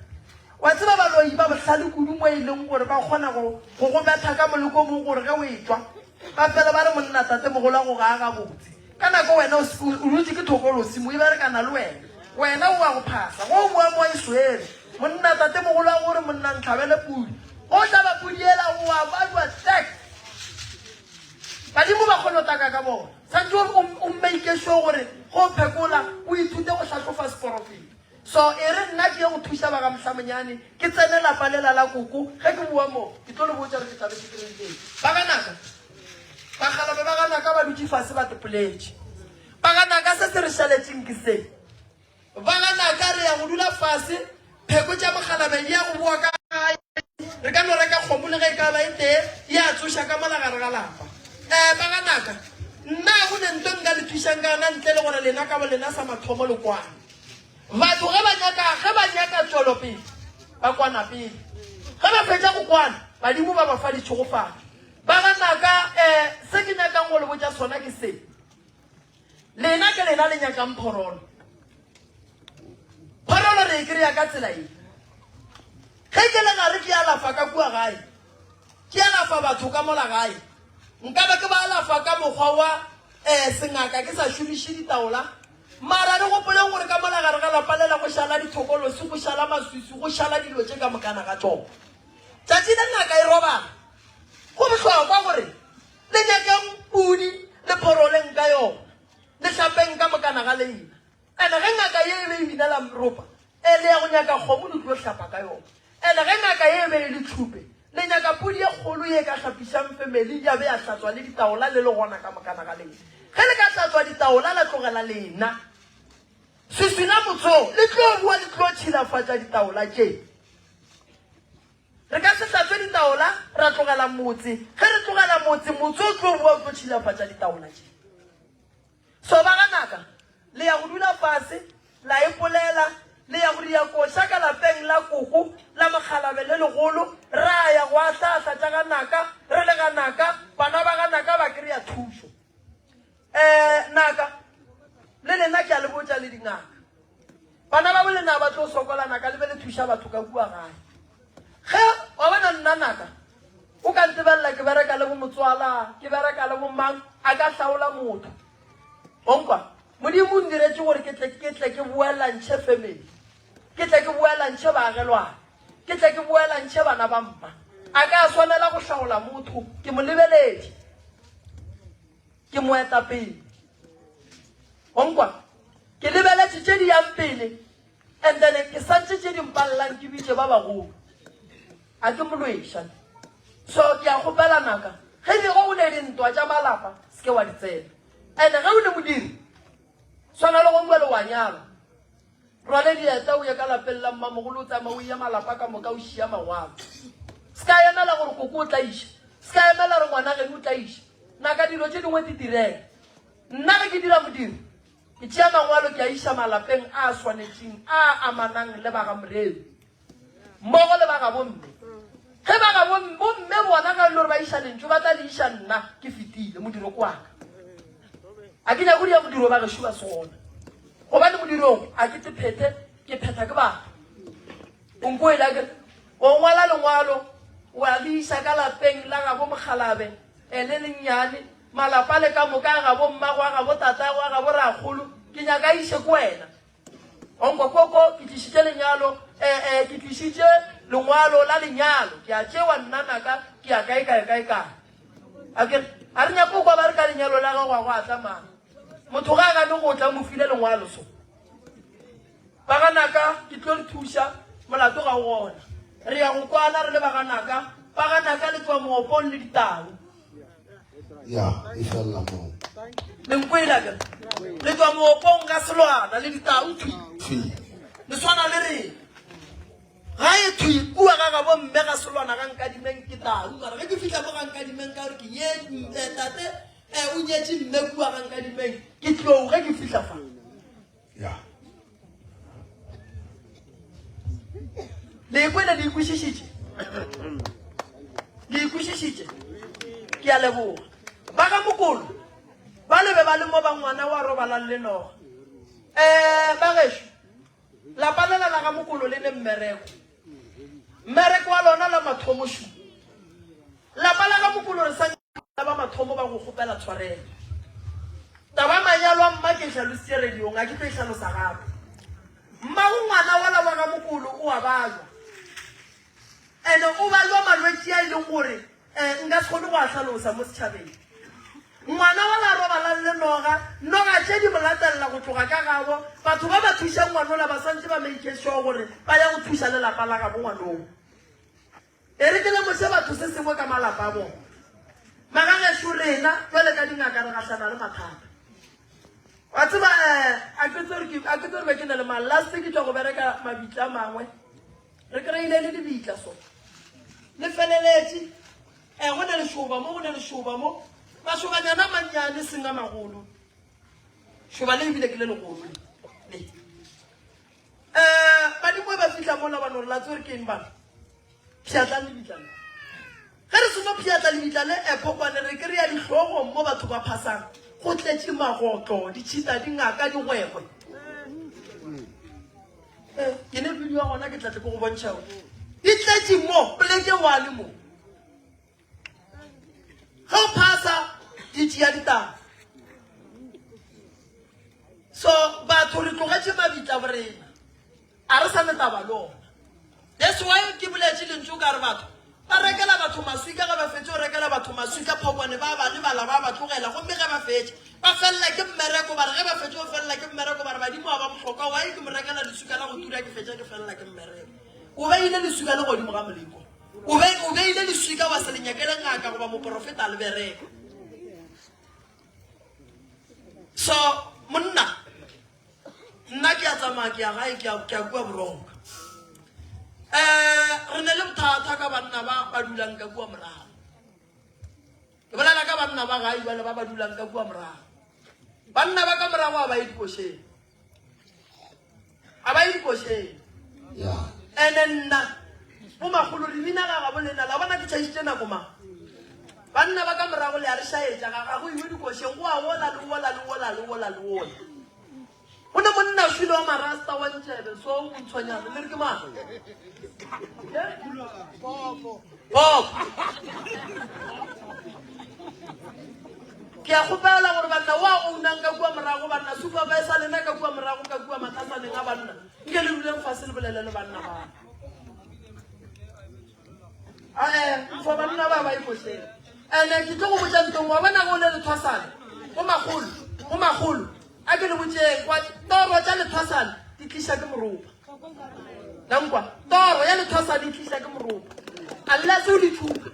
Wa tseba baloi ba bohlale kudu mo e leng gore ba kgona go go go betha ka moleko mong gore ge o etšwa ba fele ba re monna tate mogolo wa go ga gabotse. Ka nako wena o o dutše ke thokolosi mo e berekana le wena. Wena o a go phasa. Go o boa mo e swere. Monna tate mogolo wa gore monna ntlhabele pudi. Go hlaba pudi yela o a bajwa tek. Badimo ba kgona go taka ka bona. Santse o o make sure gore go phekola o ithute go hlahlofa seporofeta. So e re nna ke ye go thuša ba ga Mohlamonyane ke tsene lapa lela la koko ge ke boa mo ke tlo le botša gore ke tla be ke kry-ile eng. Ba ga Naka Bakgalabe ba ga Naka ba dutše fase ba tepoletše. Ba ga Naka se se re šaletšeng ke se. Ba ga Naka re ya go dula fase pheko tša Mokgalabe di ya go boa ka gae. Re ka no reka kgomo le ge e ka ba e tee ya tsoša ka mola gare ga lapa. Eh ba ga Naka nna go ne nto nka le thušang ka yona ntle le gore lena ka bo lena sa mathomo le kwane. Batho ge ba nyaka, ge ba nyaka tšwelopele, ba kwana pele. Ge ba fetša go kwana, badimo ba ba fa ditšhegofatšo. Ba ga naka, eh, se ke nyakang go le botša sona ke se. Lena ke lena le nyakang phorolo. Phorolo re e kry-a ka tsela ye. Ge ke le gare ke alafa ka kua gae, ke alafa batho ka mola gae, nka be ke ba alafa ka mokgwa wa eh, sengaka ke sa šomiše ditaola. Mara re gopoleng gore ka mola gare ga lapa lela go šala dithokolosi, go šala maswiswi, go šala dilo tše ka mokana ga tšona. Tšatši le ngaka e robala, go bohlokwa gore le nyakeng pudi le phoroleng ka yona, le hlapeng ka mokana ga lena. Ene ge ngaka ye e be e binela ropa, e le ya go nyaka kgomo le tlo hlapa ka yona. Ene ge ngaka ye e be e le tšhupe, le nyaka pudi ye kgolo ye e ka hlapišang family ya be ya hlatswa le ditaola le le gona ka mokana ga lena. Ge le ka hlatswa ditaola la tlogela lena swiswi la motso le tlo boa le tlo tšhilafatša ditaola tše. Re ka se hlatswe ditaola ra tlogela motse. Ge re tlogela motse, motse o tlo boa o tlo tšhilafatša ditaola tše. So ba ga Naka, le ya go dula fase, la ipolela, le ya go ria koša ka lapeng la koko la mokgalabe le legolo, ra ya go ahlaahla tša ga Naka, re le ga Naka, bana ba ga Naka ba kry-a thušo. Um Naka, le lena ke a le botša le dingaka, bana ba bolena ba tlo sokola Naka le be le thuša batho ka kua gae. Ge, wa bona nna Naka, O ka ntebelela ke bereka le bomotswala, ke bereka le bomang, a ka hlaola motho. O nkwa? Modimo o ndiretše gore ke tle ke tle ke boelantšhe family. Ke tle ke boelantšhe baagelwane. Ke tle ke boelantšhe bana ba mma. A ka swanela go hlaola motho, ke mo lebeletše. Ke moetapele. O nkwa? Ke lebeletše tše di yang pele and then ke santše tše di mpalelang ke bitše ba bagolo. A ke molweša. So ke a kgopela naka, ge di go ne dintwa tša malapa, se ke wa di tsena. And-e ge o le modiri, swana le go nkwe le wa nyalwa. Rwale dieta o ye ka lapeng la mmamogolo o tsamaye o ye malapa ka moka o šia mangwalo. Se ka emela gore koko o tla iša. Se ka emela gore ngwana geno o tla iša. Naka dilo tše dingwe di direge. Nna ge ke dira modiro, ke tšea mangwalo ke a iša malapeng a swanetšeng a amanang le ba ga Moremi. Mmogo le ba ga bomme. Ge ba ga bomme bona ga e le gore ba iša lentšu ba tla le iša nna ke fetile modiro ke wa ka. A ke nyako dia modiro ba gešo ba se gona. Gobane modirong a ke te phethe ke phetha ke batho. O nko ela ke o ngwala lengwalo wa le iša ka lapeng la gabo mokgalabe e le lennyane malapa le ka moka a gabo mmago a gabo tatago a gabo ra. tabakgolo ke nyaka a iše ko wena. Wa nkwa koko, ke tlišitše lenyalo, eh, eh, ke tlišitše lengwalo la lenyalo, ke a tšewa nna naka, ke ya kae kae kae kae. A ke re, a re nyake go kwa ba re ka lenyalo la gago a go atla mang. Motho ga a gane go tla mo file lengwalo so. Ba ga naka ke tlo le thuša, molato ga o gona. Re ya go kwana re le ba ga naka, ba ga naka le tšwa moopong le ditau. Ya, e felela moo. Le nkwele a kere? Le tšwa moopong ga selwana le ditau thwi. Thwi. Le swana le rena. Ga e thwi kua ga gabo mme ga selwana ga nkadimeng ke tau. Mara ge ke fihla mo ga nkadimeng ka gore ke nye eh, tate eh, o nyetše mme kua ga nkadimeng ke tlou ge ke fihla fa. Ya. Le ikwele le ikwešišitše? Le ikwešišitše? Ke a leboga. Ba ga Mokolo ba le be ba le mo ba ngwana wa robalang le noga. Eh, ba gešo, lapa lela la ga Mokolo le ne mmereko. Mmereko wa lona la mathomo šu. Lapa la ga Mokolo re sa ba mathomo ba go kgopela tshwarelo. Taba ya manyalo a mma ke e hlalositše radiong, a ke tlo e hlalosa gape. Mmago ngwana wola wa ga Mokolo o a balwa. Ene o balwa malwetši a e leng gore um nka se kgone go a hlalosa mo setšhabeng. Ngwana wola a robalang le noga, noga tše di mo latelela go tloga ka gabo. Batho ba ba thušang ngwanola ba swantše ba make sure gore ba ya go thuša le lapa la gabo ngwanoo. E re ke lemoše batho se sengwe ka malapa a bona. Magagešo rena jwale ka dingaka re gahlana le mathata. Wa tseba eh, a ke tsore ke a ke tsore be ke na le mang last ke tšwa go bereka mabitla a mangwe. Re kry-ile le lebitla so. Le feleletše eh go ne lešoba mo go ne lešoba mo. Mašobanyana a mannyane seng a magolo. Šoba le ebile ke le legolo le. Um badimo ba fihla mola ba no re la tsore ke eng bana pšhatlang lebitla le ge re seno pšhatla lebitla le ephokwane re kry ya dihlogong mo batho ba phasang go tletše magotlo ditšhita dingaka digwegwe eh, ke ne video ya gona ke tlatle ke go bontšha di tletše mo poleke wa le mo Ge o phasa di tšea ditaba. So batho re tlogetše mabitla borena. A re sa ne taba le ona. That's why ke boletše lentšu ka re batho ba rekela batho maswika ge ba fetše go rekela batho maswika phokwane ba ba lebala ba ba tlogela gomme ge ba fetše ba felela ke mmereko ba re ge ba fetše go felela ke mmereko ba re badimo ga ba bohlokwa why ke mo rekela leswika la go tura ke fetša ke felela ke mmereko o beile leswika le godimo ga moleko O be o beile leswika wa se le nyakele ngaka goba moporofeta a le bereka. So monna nna ke a tsamaya ke ya gae ke ya ke ya kua boronka. Eh re ne le bothata ka banna ba ba dulang ka kua morago. Ke bolela ka banna ba gae jwale ba ba dulang ka kua morago. Banna ba ka morago a ba ye dikošeng. A ba ye dikošeng. Ene nna bo magolo re bina ga gabo lena la bona ke tšhaišitše nako mang. Banna ba ka morago le a re šaetša ga ga go iwe dikošeng go a wola le wola le wola le wola le wola. Go ne monna o šwile wa marasta wa ntšebe so o montshwanyana le re ke mang? Popo. Ke a kgopela gore banna wa ownang ka kua morago banna supervisor lena ka kua morago ka kua matlasaneng a banna nke le duleng fase le bolele le banna ba. Ae, mfo banna ba ba ikošeng. Ene ke tlo go botša ntong wa bona go le lethwasane go magolo go magolo a ke le botšeng kwa toro tša lethwasane di tliša ke moropa. Nankwa toro ya lethwasane e tliša ke moropa. Unless o le tšhupa.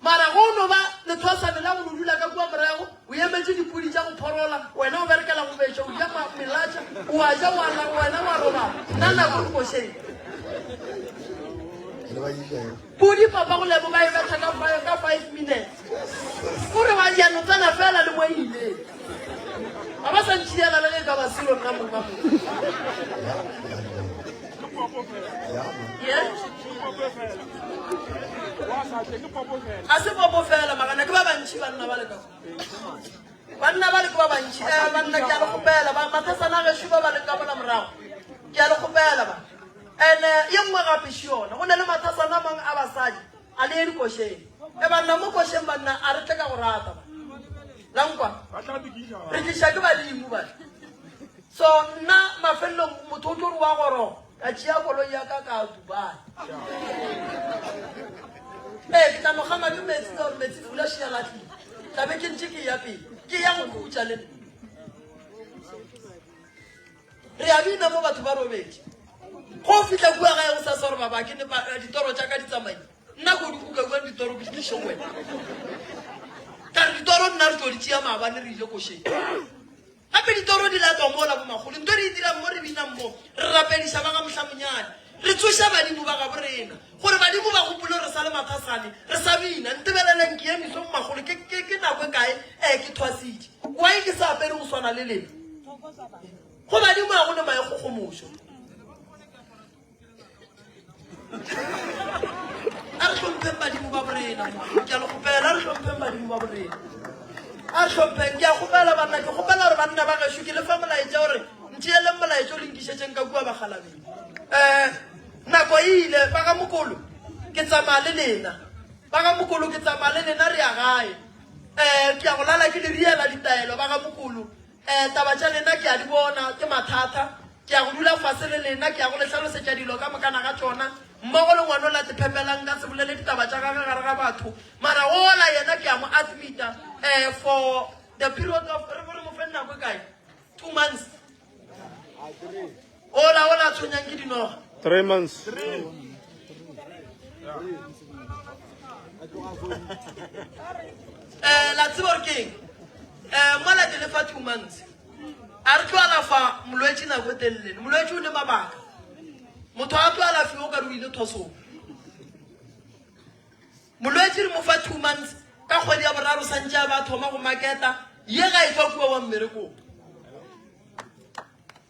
Mara go no ba lethwasane la go no dula ka kua morago, o emetše dipudi tša go phorola, wena o berekela go betša, o ja melatša, o a ja, wa lla, wena wa robala. Nna nako ke košeng. Pudi papa go lebo ba e betha ka ka 5 minutes. O re wa ya no tsena fela le mo e ileng. Ga ba sa ntšhiela le ge e ka ba selo nna mong wa motho. A se popo fela magana ke ba bantši banna ba le ka banna ba le ke ba bantši um banna ke a le kgopela ba mathasana gešo ba ba leng ka mola morago ke a le kgopela ba and ye nngwe gape še yona go na le mathasana a mangwe a basadi a le ye dikošeng e banna mo košeng banna a re tle ka go rata ba. La nkwa? Re tliša ke badimo bale. So nna mafelelong motho o tlo re wa goroga ka tšea koloi ya ka ka Dubai. Ee, ke tla no gama ke metsi ka gore metsi fula šia latlile. Tla be ke ntše ke ya pele. Ke ya go khutša le nna. Re a bina mo batho ba robetše. Go fihla kua gae go sa sa gore baba ke ne ditoro tša ka di tsamaile. Nna ko di kuka kua ditoro ke di tliše go wena. Ka re ditoro nna re tlo di tšea maabane re ile košeng. Gape ditoro di latwa mola bomakgolo. Nto re e dirang mo re binang mo, re rapediša ba ga Mohlamonyane. Re tsoša badimo ba gabo rena gore badimo ba gopole gore re sa le mathasane, re sa bina. Ntebeleleng ke eme so bomakgolo, ke, ke, ke nako e kae eh ke thwasitše. Why ke sa apere go swana le lena? Go badimo ga go ne maikgogomošo. A re hlompheng badimo ba borena mo. Ke a le kgopela, a re hlompheng badimo ba borena. A re hlompheng, ke a kgopela banna, ke kgopela gore banna ba gešo ke le fa molaetša gore ntšeeleng molaetša o le nkišetšeng ka kua bakgalabeng. Um nako e ile, ba ga mokolo, ke tsamaya le lena. Ba ga mokolo, ke tsamaya le lena re ya gae. Um ke ya go lala ke le riela ditaelo ba ga mokolo. Eh, taba tša lena ke a di bona, ke mathata. Ke ya go dula fase le lena, ke ya go le hlalosetša dilo ka mokana ga tšona. Mmogo le ngwana ola tephepelang, nka se bolele ditaba tša gagwe gare ga batho. Mara ola yena ke ya mo admita, eh, for the period of, re re mo fe nako e kae? 2 months. Ola, ola a tshwenyang ke dinoga. 3 months. Eh, la tseba gore ke eng? Eh, mola ke le fa 2 months. A re tlo alafa molwetši nako e telele. Molwetši o ne mabaka. Motho a tlo alafiwa o ka re o ile thwasong. Molwetši re mo fa 2 months, ka kgwedi ya boraro santše a ba thoma go maketa, ye ga e tšwa kua wa mmerekong.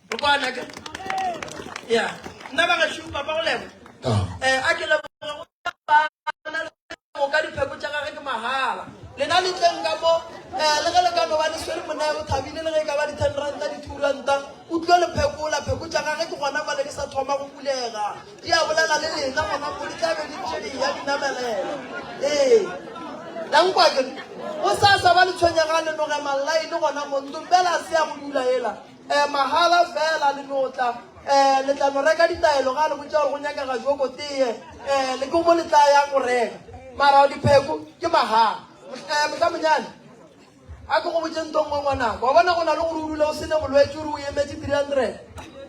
Re kwana ke? Ya. Nna ba gešo papa go lebo. Eh, a ke leboge go bana le moka dipheko tša gage ke mahala. Lena le tleng ka mo eh, le ge le ka no ba le swere monna o thabile le ge e ka ba di-ten ranta di-two ranta o tlilo le phekola pheko tša gage ke gona fale di sa thoma go bulega di a bolela le lena gona mo di tla be di ntše di ya di namelela ee la nkwa ke go sa sa ba le tshwenyega le noge mallaene gona mo ntombela se ya go dula ela um mahala fela le no tla um le tla no reka ditaelo ga le botša gore go nyakega joko tee um le ke mo le tla yang go reka mara dipheko ke mahala um mohlamonyane A ke go botše nto nngwe ngwanaka, wa bona go na le gore o dule o se ne bolwetši o re o emetše 300,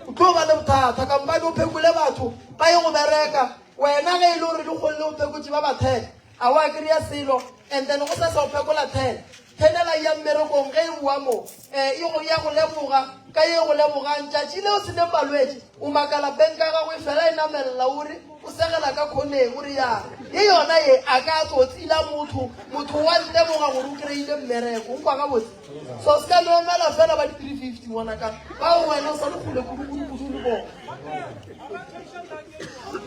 o tlo ba le bothata. Kampane o phekole batho ba ye go bereka, wena ge e le gore lekgong le o phekotše ba ba 10, a wa kry-a selo, and then go sasa o phekola 10. Tenela ya mmerekong ge e boa mo, eh, e go ya go leboga ka ye go lebogang. Tšatši le o se neng balwetši, o makala bank ya gago e fela e namelela o re, O segela ka khoneng, o re, Ya, ye yona ye, a ka tsotsi la motho, motho wa ntemoga gore o kry-ile mmereko. O nkwa gabotse? So se ka no emela fela ba di-350 ngwanaka, bao wena o sa le kgole kudu-kudu-kudu le bona.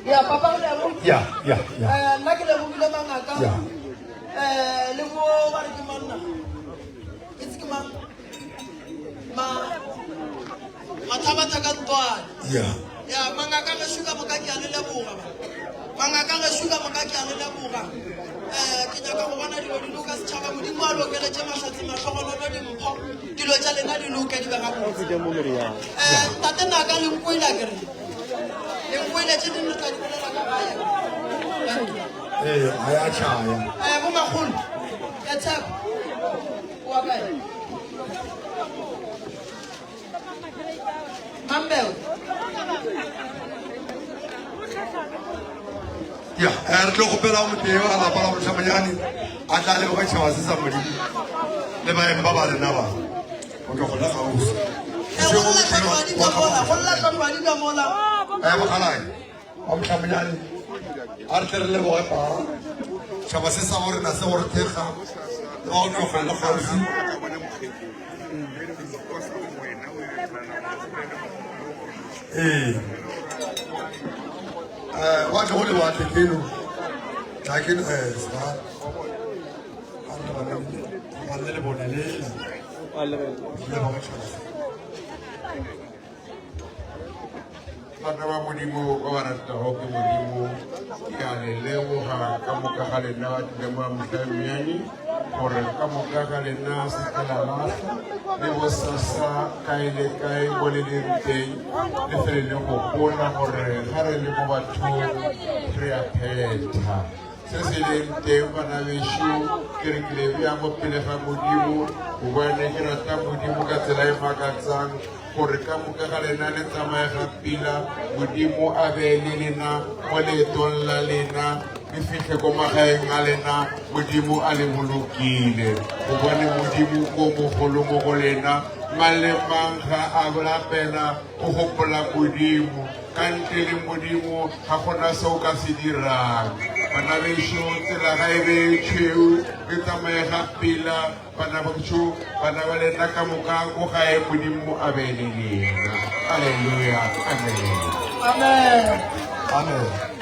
Ya, papa go lebo. Ya, ya, ya. Eh, nna ke lebogile mangaka. Ya. Eh, le bo ba re ke manna. Itse ke mang? Ma Mathabatha ka ntwane. Ya. Ya, mangaka gešo ka moka ke a le leboga ba. Mangaka gešo ka moka ke a le leboga. Eh, ke nyaka go bona dilo di loka setšhaba. Modimo a lokeletše mahlatse mahlogonolo dimpho. Dilo tša lena di loke di be gabotse. Eh, tate naka le nkwele a kere. Le nkwele tše dingwe re tla di bolela ka gae. Thank you. Ee, ga ya tšhaya. Eh, bo makgolo. Ya tshepo. Wa kae? Mambeo. Ya, eh, re tlo kgopela go motee wa lapa la motlhamanyane a tla leboga tšhaba se sa modimo le baeng ba ba rena ba go tlo go la gausi. Eh, bokgalai wa motlhamanyane a re tle re leboge pa tšhaba se sa go rena se go re thekga le ba go tloga le gausi. Ee. Eh, wa tle go lewatle keno. Tla keno eh sa. A re ba ba le le bone le. Le ba Bana ba Modimo ba ba ratago ke Modimo, ke a le leboga ka moka ga lena ba tlile mo Mohlabjane. gore ka moka ga lena se ke la lahla le bosasa kae le kae mo le leng teng le fele le gopola gore ga re le mo bathong re a phetha se se leng teng bana bešo ke re ke le bea mo pele ga modimo gobane ke rata modimo ka tsela e makatsang gore ka moka ga lena le tsamaye ga pila modimo a be le lena mo leetong la lena le fihle ko magaeng a lena modimo a le bolokile gobane modimo ko mogolo mo go lena mang le mang ga a rapela o gopola modimo ka ntle le modimo ga gona se o ka se dirang bana bešo tsela ga e be tšhweu le tsamaye ga pila bana bešo bana ba lena ka moka ko gae modimo a be le lena aleluya amen amen amen.